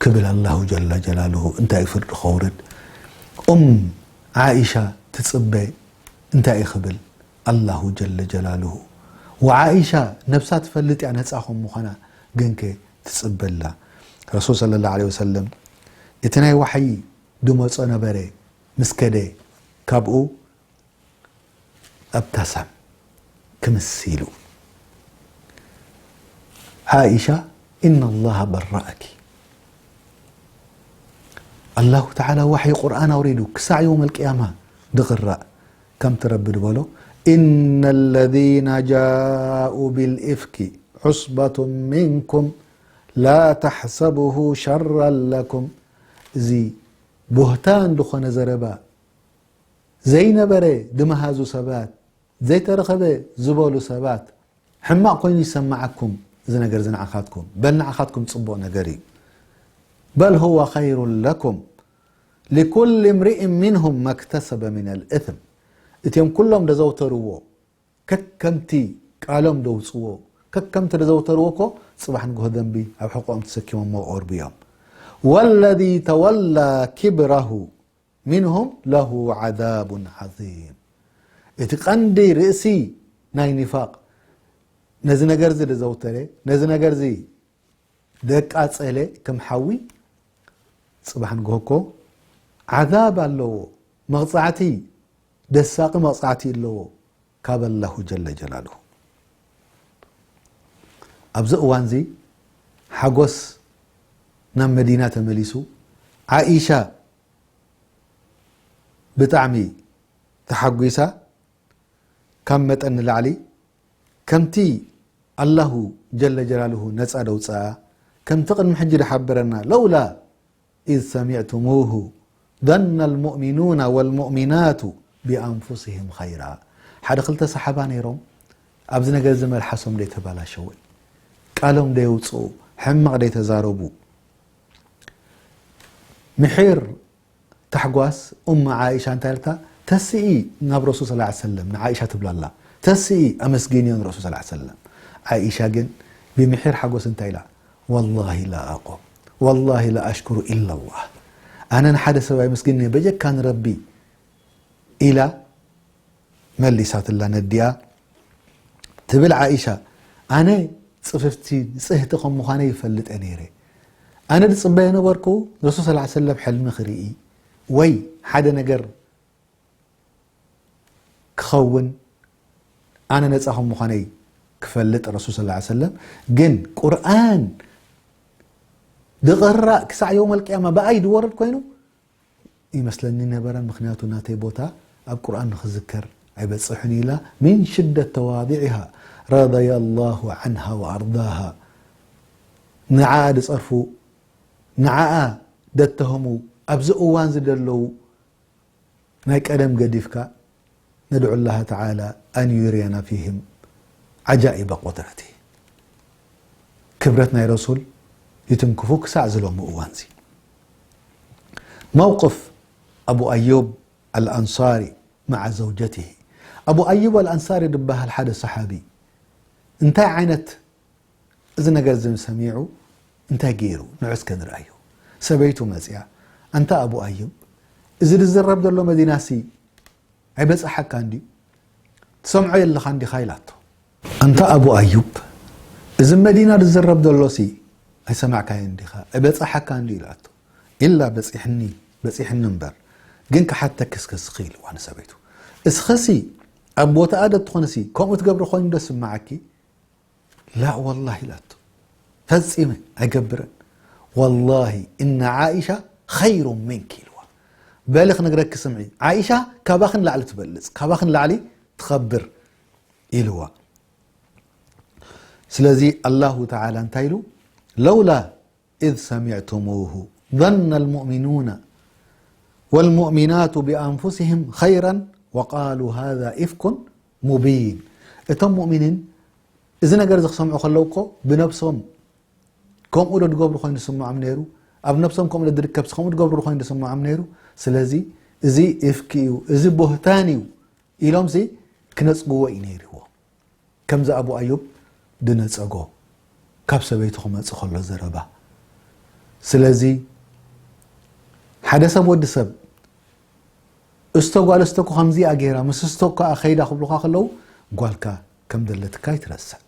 ክብል ኣላሁ ጀለ ጀላሉሁ፣ እንታይ እዩ ፍርዲ ከውርድ። ኡም ዓኢሻ ትጽበ፣ እንታይ እዩ ክብል ኣላሁ ጀለ ጀላሉሁ። ወዓኢሻ ነብሳ ትፈልጥ እያ ነጻ ከም ምዃና፣ ግንከ ትጽበ ኣላ። ረሱል ሰለላሁ ዐለይሂ ወሰለም እቲ ናይ ዋሕዪ ድመጾ ነበረ፣ ምስ ከደ ካብኡ ኣብታሳም ክምስ ኢሉ። ዓኢሻ፣ ኢነ ላሃ በረአኪ። ኣላሁ ተዓላ ዋሕይ ቁርኣን ኣውሪዱ ክሳዕ የውመል ቅያማ ድቕራእ፣ ከምቲ ረቢ ድበሎ፣ ኢነ ለዚነ ጃኡ ቢልኢፍኪ ዑስበቱን ሚንኩም ላ ተሕሰቡሁ ሸረን ለኩም። እዚ ቡህታን ዝኾነ ዘረባ ዘይነበረ ድመሃዙ ሰባት፣ ዘይተረኸበ ዝበሉ ሰባት፣ ሕማቕ ኮይኑ ይሰማዓኩም እዚ ነገር እዚ ንዓኻትኩም። በል ንዓኻትኩም ጽቡቕ ነገር እዩ። በል ሁወ ኸይሩን ለኩም ሊኩል እምሪእን ሚንሁም መክተሰበ ሚነል እትም። እቲኦም ኩሎም ደዘውተርዎ፣ ከከምቲ ቃሎም ደውጽዎ፣ ከከምቲ ደዘውተርዎ እኮ ጽባሕ ንግሆ ደንቢ ኣብ ሕቖኦም ተሰኪሞሞ ክቐርቡ እዮም። ወለዚ ተወላ ኪብረሁ ሚንሁም ለሁ ዓዛቡን ዓዚም። እቲ ቀንዲ ርእሲ ናይ ኒፋቕ፣ ነዚ ነገር እዚ ደዘውተረ፣ ነዚ ነገር እዚ ደቃጸለ ከም ሓዊ፣ ጽባሕ ንግሆ እኮ ዓዛብ ኣለዎ፣ መቕጻዕቲ፣ ደሳቒ መቕጻዕቲ ኣለዎ ካብ ኣላሁ ጀለ ጀላሉሁ። ኣብዚ እዋንዚ ሓጎስ ናብ መዲና ተመሊሱ፣ ዓኢሻ ብጣዕሚ ተሓጒሳ፣ ካብ መጠን ንላዕሊ ከምቲ ኣላሁ ጀለ ጀላሉሁ ነጻ ደውጽኣ፣ ከምቲ ቅድሚ ሕጂ ድሓበረና፣ ለውላ ኢዝ ሰሚዕቱሙሁ ዘነ ልሙእሚኑና ወልሙእሚናቱ ቢኣንፉሲሂም ኸይራ። ሓደ ክልተ ሰሓባ ነይሮም፣ ኣብዚ ነገር እዚ መልሓሶም ደይተባላሸወ፣ ቃሎም ደየውጽኡ፣ ሕማቕ ደይተዛረቡ። ምሒር ታሕጓስ ኡም ዓኢሻ እንታይ ኢልታ? ተስኢ ናብ ረሱል ሰለላሁ ዐለይሂ ወሰለም ንዓኢሻ ትብላ ኣላ። ተስኢ ኣመስጊንዮ ንረሱል ሰለላሁ ዐለይሂ ወሰለም። ዓኢሻ ግን ብምሒር ሓጎስ እንታይ ኢላ? ወላሂ ላ ኣቆም ወላሂ ላ ኣሽኩሩ ኢላ ላህ። ኣነ ንሓደ ሰብ ኣይመስግን እየ በጀካ ንረቢ ኢላ መሊሳትላ ነዲኣ። ትብል ዓኢሻ፣ ኣነ ጽፍፍቲ ንጽህቲ ከም ምዃነይ ይፈልጥ እየ ነይረ። ኣነ ዝጽበዮ ነበርኩ ረሱል ሰለላሁ ዐለይሂ ወሰለም ሕልሚ ክርኢ ወይ ሓደ ነገር ክኸውን ኣነ ነጻ ከም ምዃነይ ክፈልጥ ረሱል ሰለላሁ ዐለይሂ ወሰለም። ግን ቁርኣን ድቕራእ ክሳዕ የውመል ቅያማ ብኣይ ድወርድ ኮይኑ ይመስለኒ ነበረን፣ ምኽንያቱ ናተይ ቦታ ኣብ ቁርኣን ንኽዝከር ኣይበጽሕን ኢላ። ምን ሽደት ተዋዲዕሃ ረضየ ላሁ ዐንሃ ወኣርዳሃ። ንዓኣ ድጸርፉ፣ ንዓኣ ደተህሙ ኣብዚ እዋን እዚ ደለዉ ናይ ቀደም ገዲፍካ ندعو الله تعالى أن يرينا فيهم عجائب قدرته። ክብረት ናይ ረሱል ይትንክፉ ክሳዕ ዝሎሚ እዋን እዚ። موقف أبو أيوب الأنصاري مع زوجته. ኣቡ ኣዩብ ኣልኣንሳሪ ዝበሃል ሓደ ሰሓቢ እንታይ ዓይነት እዚ ነገር እዚ ሰሚዑ እንታይ ገይሩ? ንዑ እስከ ንርኣዮ። ሰበይቱ መጽያ፣ ኣንታ ኣቡ ኣዩብ፣ እዚ ዝዝረብ ዘሎ መዲናሲ ኣይበጽሓካን ድዩ? ትሰምዖ የለኻን ዲኻ? ኢላቶ። ኣንታ ኣቡ ኣዩብ፣ እዚ መዲና ዝዝረብ ዘሎሲ ኣይሰማዕካዮን ዲኻ? ኣይበጽሓካን ድዩ? ኢላቶ። ኢላ በጺሕኒ፣ በጺሕኒ እምበር፣ ግን ክሓተኪ እስከ ስኺ ኢልዋ ንሰበይቱ። እስኽሲ ኣብ ቦታኣ ዶ ትኾንሲ ከምኡ ትገብሪ ኮይኑ ዶ ስምዓኪ? ላ ወላሂ ኢላቶ። ፈጺመ ኣይገብርን። ወላሂ እነ ዓኢሻ ኸይሩ ሚንኪ ኢልዋ። በሊ ክነግረኪ ስምዒ፣ ዓኢሻ ካባኽን ላዕሊ ትበልጽ፣ ካባኽን ላዕሊ ትኸብር ኢልዋ። ስለዚ ኣላሁ ተዓላ እንታይ ኢሉ? ለውላ إذ سمعتموه ظن المؤمنون والمؤمنات بأنفسهم خيرا وقالوا هذا إفك مبين። እቶም ሙእሚኒን እዚ ነገር እዚ ክሰምዑ ከለዉ እኮ ብነብሶም ከምኡ ዶ ዝገብሩ ኮይኑ ዝስምዖም ነይሩ? ኣብ ነብሶም ከምኡ ዶ ዝርከብስ ከምኡ ዝገብሩ ኮይኑ ዝስምዖም ነይሩ? ስለዚ እዚ ኢፍክ እዩ፣ እዚ ቦህታን እዩ ኢሎምሲ ክነጽግዎ እዩ ነይርዎ። ከምዚ ኣቡ ኣዩብ ድነጸጎ ካብ ሰበይቱ ክመጽእ ከሎ ዘረባ። ስለዚ ሓደ ሰብ ወዲ ሰብ እስቶ ጓል እስቶ እኮ ከምዚኣ ገይራ ምስ እስቶ ከኣ ከይዳ ክብሉኻ ከለዉ ጓልካ ከም ደለትካ ኣይትረስዕ።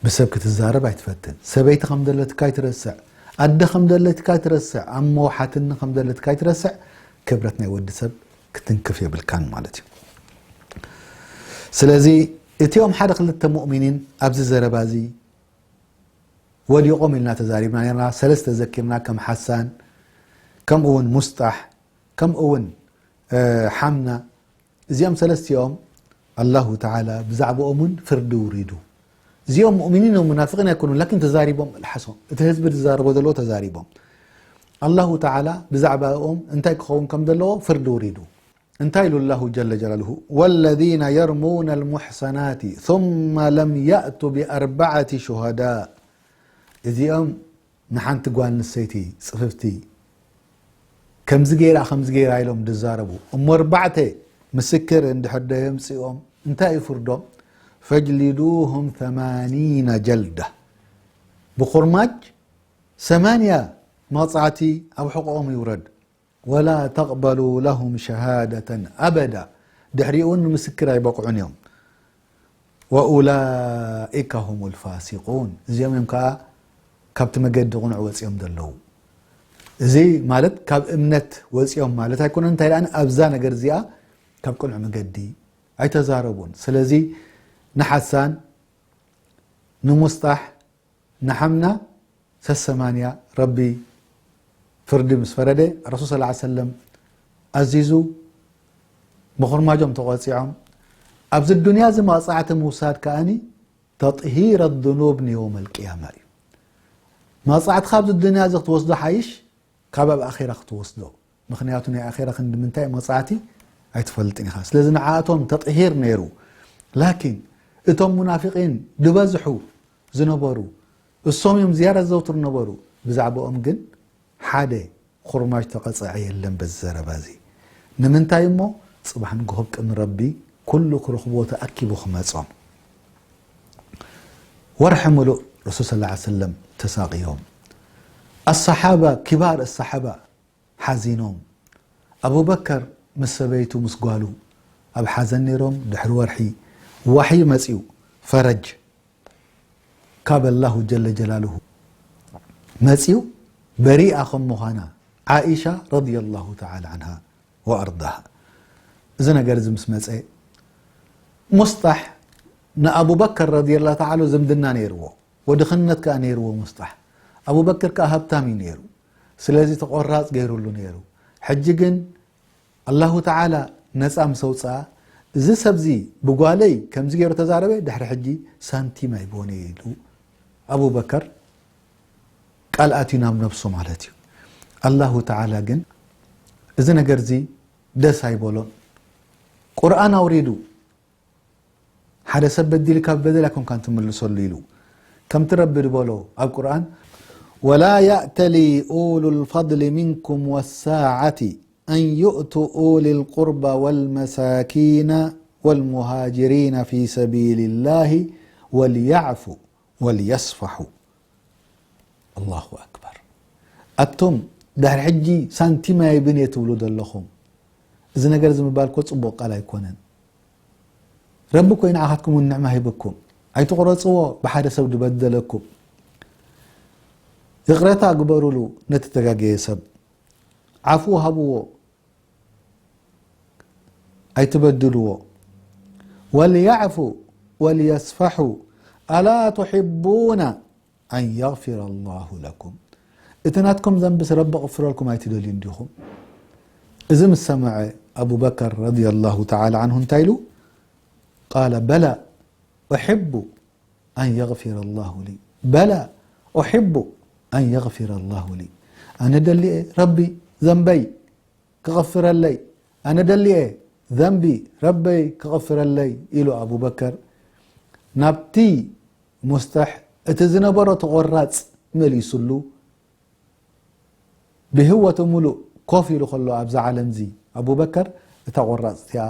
ብሰብ ክትዛረብ ኣይትፈትን። ሰበይቲ ከም ደለትካ ኣይትረስዕ። ኣደ ከም ደለትካ ኣይትረስዕ። ኣሞ ሓትኒ ከም ደለትካ ኣይትረስዕ። ክብረት ናይ ወዲ ሰብ ክትንክፍ የብልካን ማለት እዩ። ስለዚ እቲኦም ሓደ ክልተ ሙእሚኒን ኣብዚ ዘረባ እዚ ወዲቖም ኢልና ተዛሪብና ነርና። ሰለስተ ዘኪርና፣ ከም ሓሳን፣ ከምኡ እውን ሙስጣሕ፣ ከምኡ እውን ሓምና። እዚኦም ሰለስቲኦም ኣላሁ ተዓላ ብዛዕባኦም እውን ፍርዲ ውሪዱ። እዚኦም ሙእሚኒን እዮም ሙናፍቂን ኣይኮኑን፣ ላኪን ተዛሪቦም መልሓሶም፣ እቲ ህዝቢ ዝዛረቦ ዘለዎ ተዛሪቦም። ኣላሁ ተዓላ ብዛዕባኦም እንታይ ክኸውን ከም ዘለዎ ፍርዲ ውሪዱ። እንታይ ኢሉ ኣላሁ ጀለ ጀላሉሁ? ወለዚነ የርሙነ ልሙሕሰናቲ ثم ለም ያእቱ ብኣርባዓቲ ሹሃዳእ። እዚኦም ንሓንቲ ጓል ኣንስተይቲ ጽፍፍቲ ከምዚ ገይራ ከምዚ ገይራ ኢሎም ድዛረቡ እሞ ኣርባዕተ ምስክር እንድሕር ዶ የምጽኦም እንታይ እዩ ፍርዶም? ፈጅሊዱሁም ثمانين ጀልዳ። ብኹርማጅ ሰማንያ መቕጻዕቲ ኣብ ሕቖኦም ይውረድ። ወላ ተቕበሉ ለሁም ሸሃደተን ኣበዳ። ድሕሪኡ እውን ንምስክር ኣይበቕዑን እዮም። ወኡላኢከ ሁም ልፋሲቁን። እዚኦም እዮም ከዓ ካብቲ መገዲ ቁኑዕ ወፂኦም ዘለዉ። እዚ ማለት ካብ እምነት ወፂኦም ማለት ኣይኮነን። እንታይ ደኣ ኣብዛ ነገር እዚኣ ካብ ቅኑዕ መገዲ ኣይተዛረቡን። ስለዚ ንሓሳን ንሙስጣሕ ንሓምና ሰሰማንያ ረቢ ፍርዲ ምስ ፈረደ ረሱል ሰለላሁ ዐለይሂ ወሰለም ኣዚዙ ብኹርማጆም ተቖፂዖም። ኣብዚ ዱንያ እዚ መቕፃዕቲ ምውሳድ ከኣኒ ተጥሂረ ዙኑብ ንየውመል ቅያማ እዩ። መቕፃዕትኻ ኣብዚ ዱንያ እዚ ክትወስዶ ሓይሽ ካብ ኣብ ኣኼራ ክትወስዶ። ምኽንያቱ ናይ ኣኼራ ክንዲ ምንታይ መቕፃዕቲ ኣይትፈልጥን ኢኻ። ስለዚ ንዓኣቶም ተጥሂር ነይሩ። ላኪን እቶም ሙናፊቂን ዝበዝሑ ዝነበሩ እሶም እዮም ዝያዳ ዘውትሩ ነበሩ። ብዛዕባኦም ግን ሓደ ኹርማጅ ተቐፀዐ የለን በዚ ዘረባ እዚ። ንምንታይ እሞ ፅባሕ ንግሆ ቅድሚ ረቢ ኩሉ ክረኽብዎ ተኣኪቡ ክመጾም። ወርሒ ምሉእ ረሱል ሰለላሁ ዐለይሂ ወሰለም ተሳቕዮም። ኣሰሓባ፣ ኪባር ኣሰሓባ ሓዚኖም። ኣቡበከር ምስ ሰበይቱ ምስ ጓሉ ኣብ ሓዘን ነይሮም። ድሕሪ ወርሒ ዋሕይ መጺኡ፣ ፈረጅ ካብ ኣላሁ ጀለ ጀላሉሁ መጺኡ፣ በሪኣ ከም ምዃና ዓኢሻ ረዲየላሁ ተዓላ ዓንሃ ወኣርዳሃ። እዚ ነገር እዚ ምስ መጸ፣ ሙስጣሕ ንኣቡበከር ረዲየላሁ ተዓላ ዝምድና ነይርዎ፣ ወድኽነት ከኣ ነይርዎ ሙስጣሕ። ኣቡበክር ከኣ ሃብታም እዩ ነይሩ። ስለዚ ተቖራጽ ገይሩሉ ነይሩ። ሕጂ ግን ኣላሁ ተዓላ ነጻ ምስ ኣውጽኣ፣ እዚ ሰብዚ ብጓለይ ከምዚ ገይሩ ተዛረበ፣ ድሕሪ ሕጂ ሳንቲም ኣይብዎን እየ ኢሉ ኣቡበከር ቃል ኣትዩ ናብ ነብሱ ማለት እዩ። ኣላሁ ተዓላ ግን እዚ ነገርዚ ደስ ኣይበሎን። ቁርኣን ኣውሪዱ፣ ሓደ ሰብ በዲልካ ብበደል ኣይኮንካን ትምልሰሉ ኢሉ። ከምቲ ረቢ ዝበሎ ኣብ ቁርኣን፣ ولا يأتل أولو الفضل منكم والسعة أن يؤتوا أولي القربى والمساكين والمهاجرين في سبيل الله وليعفوا وليصفحوا. ኣላሁ ኣክበር። ኣቱም ድሕሪ ሕጂ ሳንቲም ኣይብን እየ ትብሉ ዘለኹም፣ እዚ ነገር እዚ ምባል እኮ ጽቡቕ ቃል ኣይኮነን። ረቢ እኮ እዩ ንዓኻትኩም እውን ንዕማ ሂብኩም። ኣይትቑረጽዎ ብሓደ ሰብ ዝበደለኩም። ይቕረታ ግበሩሉ ነቲ ተጋገየ ሰብ። ዓፍው ሃብዎ። ኣይትበድልዎ። وليعفوا وليصفحوا ألا تحبون أن يغفر الله لكم. እቲ ናትኩም ዘንብስ ረቢ ክፍረልኩም ኣይትደልዩን ዲኹም? እዚ ምስ ሰምዐ ኣቡበከር ረዲየላሁ ተዓላ ዓንሁ እንታይ ኢሉ? قال بلى أحب أن يغفر الله لي. بلى أحب أن يغفر الله لي. ኣነ ደሊ እየ ረቢ ዘንበይ ክቕፍረለይ፣ ኣነ ደሊ እየ ዘንቢ ረበይ ክቕፍረለይ ኢሉ ኣቡበከር ናብቲ ሙስጠሕ እቲ ዝነበሮ ተቖራጽ መሊሱሉ። ብህይወቱ ሙሉእ ኮፍ ኢሉ ከሎ ኣብዛ ዓለምዚ ኣቡበከር እታ ቆራጽ እቲኣ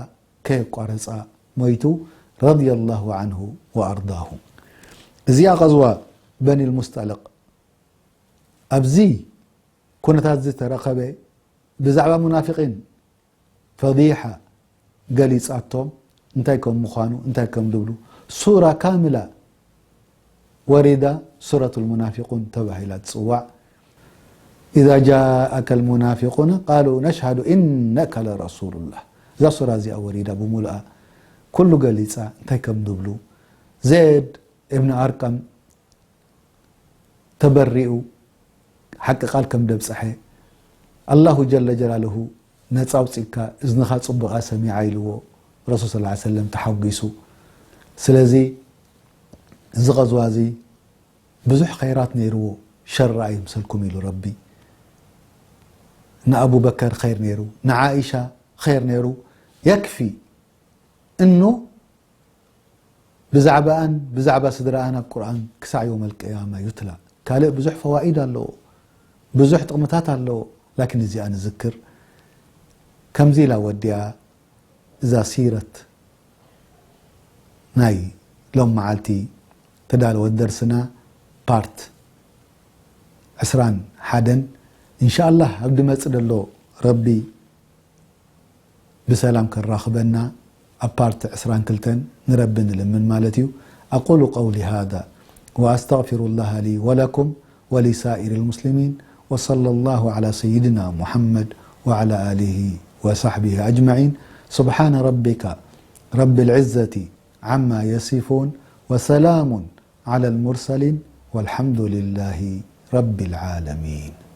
ከየቋረጻ ሞይቱ ረዲየላሁ ዓንሁ ወኣርዳሁ። እዚኣ ቐዝዋ በኒል ሙስጠለቕ ኣብዚ ኩነታት እዚ ተረኸበ። ብዛዕባ ሙናፊቒን ፈዲሓ ገሊጻቶም፣ እንታይ ከም ምዃኑ እንታይ ከም ዝብሉ። ሱራ ካምላ ወሪዳ ሱረቱል ሙናፊቁን ተባሂላ ትጽዋዕ። إذا جاءك المنافقون قالوا نشهد إنك لرسول الله። እዛ ሱራ እዚኣ ወሪዳ ብምሉኣ ኩሉ ገሊጻ እንታይ ከም ዝብሉ። ዜድ እብን ኣርቀም ተበሪኡ ሓቂ ቃል ከም ደብፀሐ ኣላሁ ጀለ ጀላልሁ ነፃ ኣውፂእካ እዝንኻ ፅቡቓ ሰሚዓ ኢልዎ ረሱል ሰለላሁ ዐለይሂ ወሰለም ተሓጒሱ። ስለዚ እዚ ቐዝዋ እዚ ብዙሕ ኸይራት ነይርዎ፣ ሸር ኣይምሰልኩም ኢሉ ረቢ። ንኣቡበከር ኸይር ነይሩ፣ ንዓኢሻ ኸይር ነይሩ። የክፊ እኖ ብዛዕባኣን ብዛዕባ ስድራኣን ኣብ ቁርኣን ክሳዕ የውመል ቅያማ ዩትላ። ካልእ ብዙሕ ፈዋኢድ ኣለዎ፣ ብዙሕ ጥቕምታት ኣለዎ። ላኪን እዚኣ ንዝክር። ከምዚ ኢላ ወዲኣ እዛ ሲረት ናይ ሎም መዓልቲ ተዳለወት ደርስና ፓርት ዕስራን ሓደን። እንሻኣላህ ኣብ ድመጽእ ደሎ ረቢ ብሰላም ከራኽበና ኣብ ፓርት ዕስራን ክልተን ንረቢ ንልምን ማለት እዩ። أقول قولي هذا وأستغفر الله لي ولكم ولسائر المسلمين وصلى الله على سيدنا محمد وعلى آله وصحبه أجمعين. سبحان ربك رب العزة عما يصفون وسلام على المرسلين والحمد لله رب العالمين.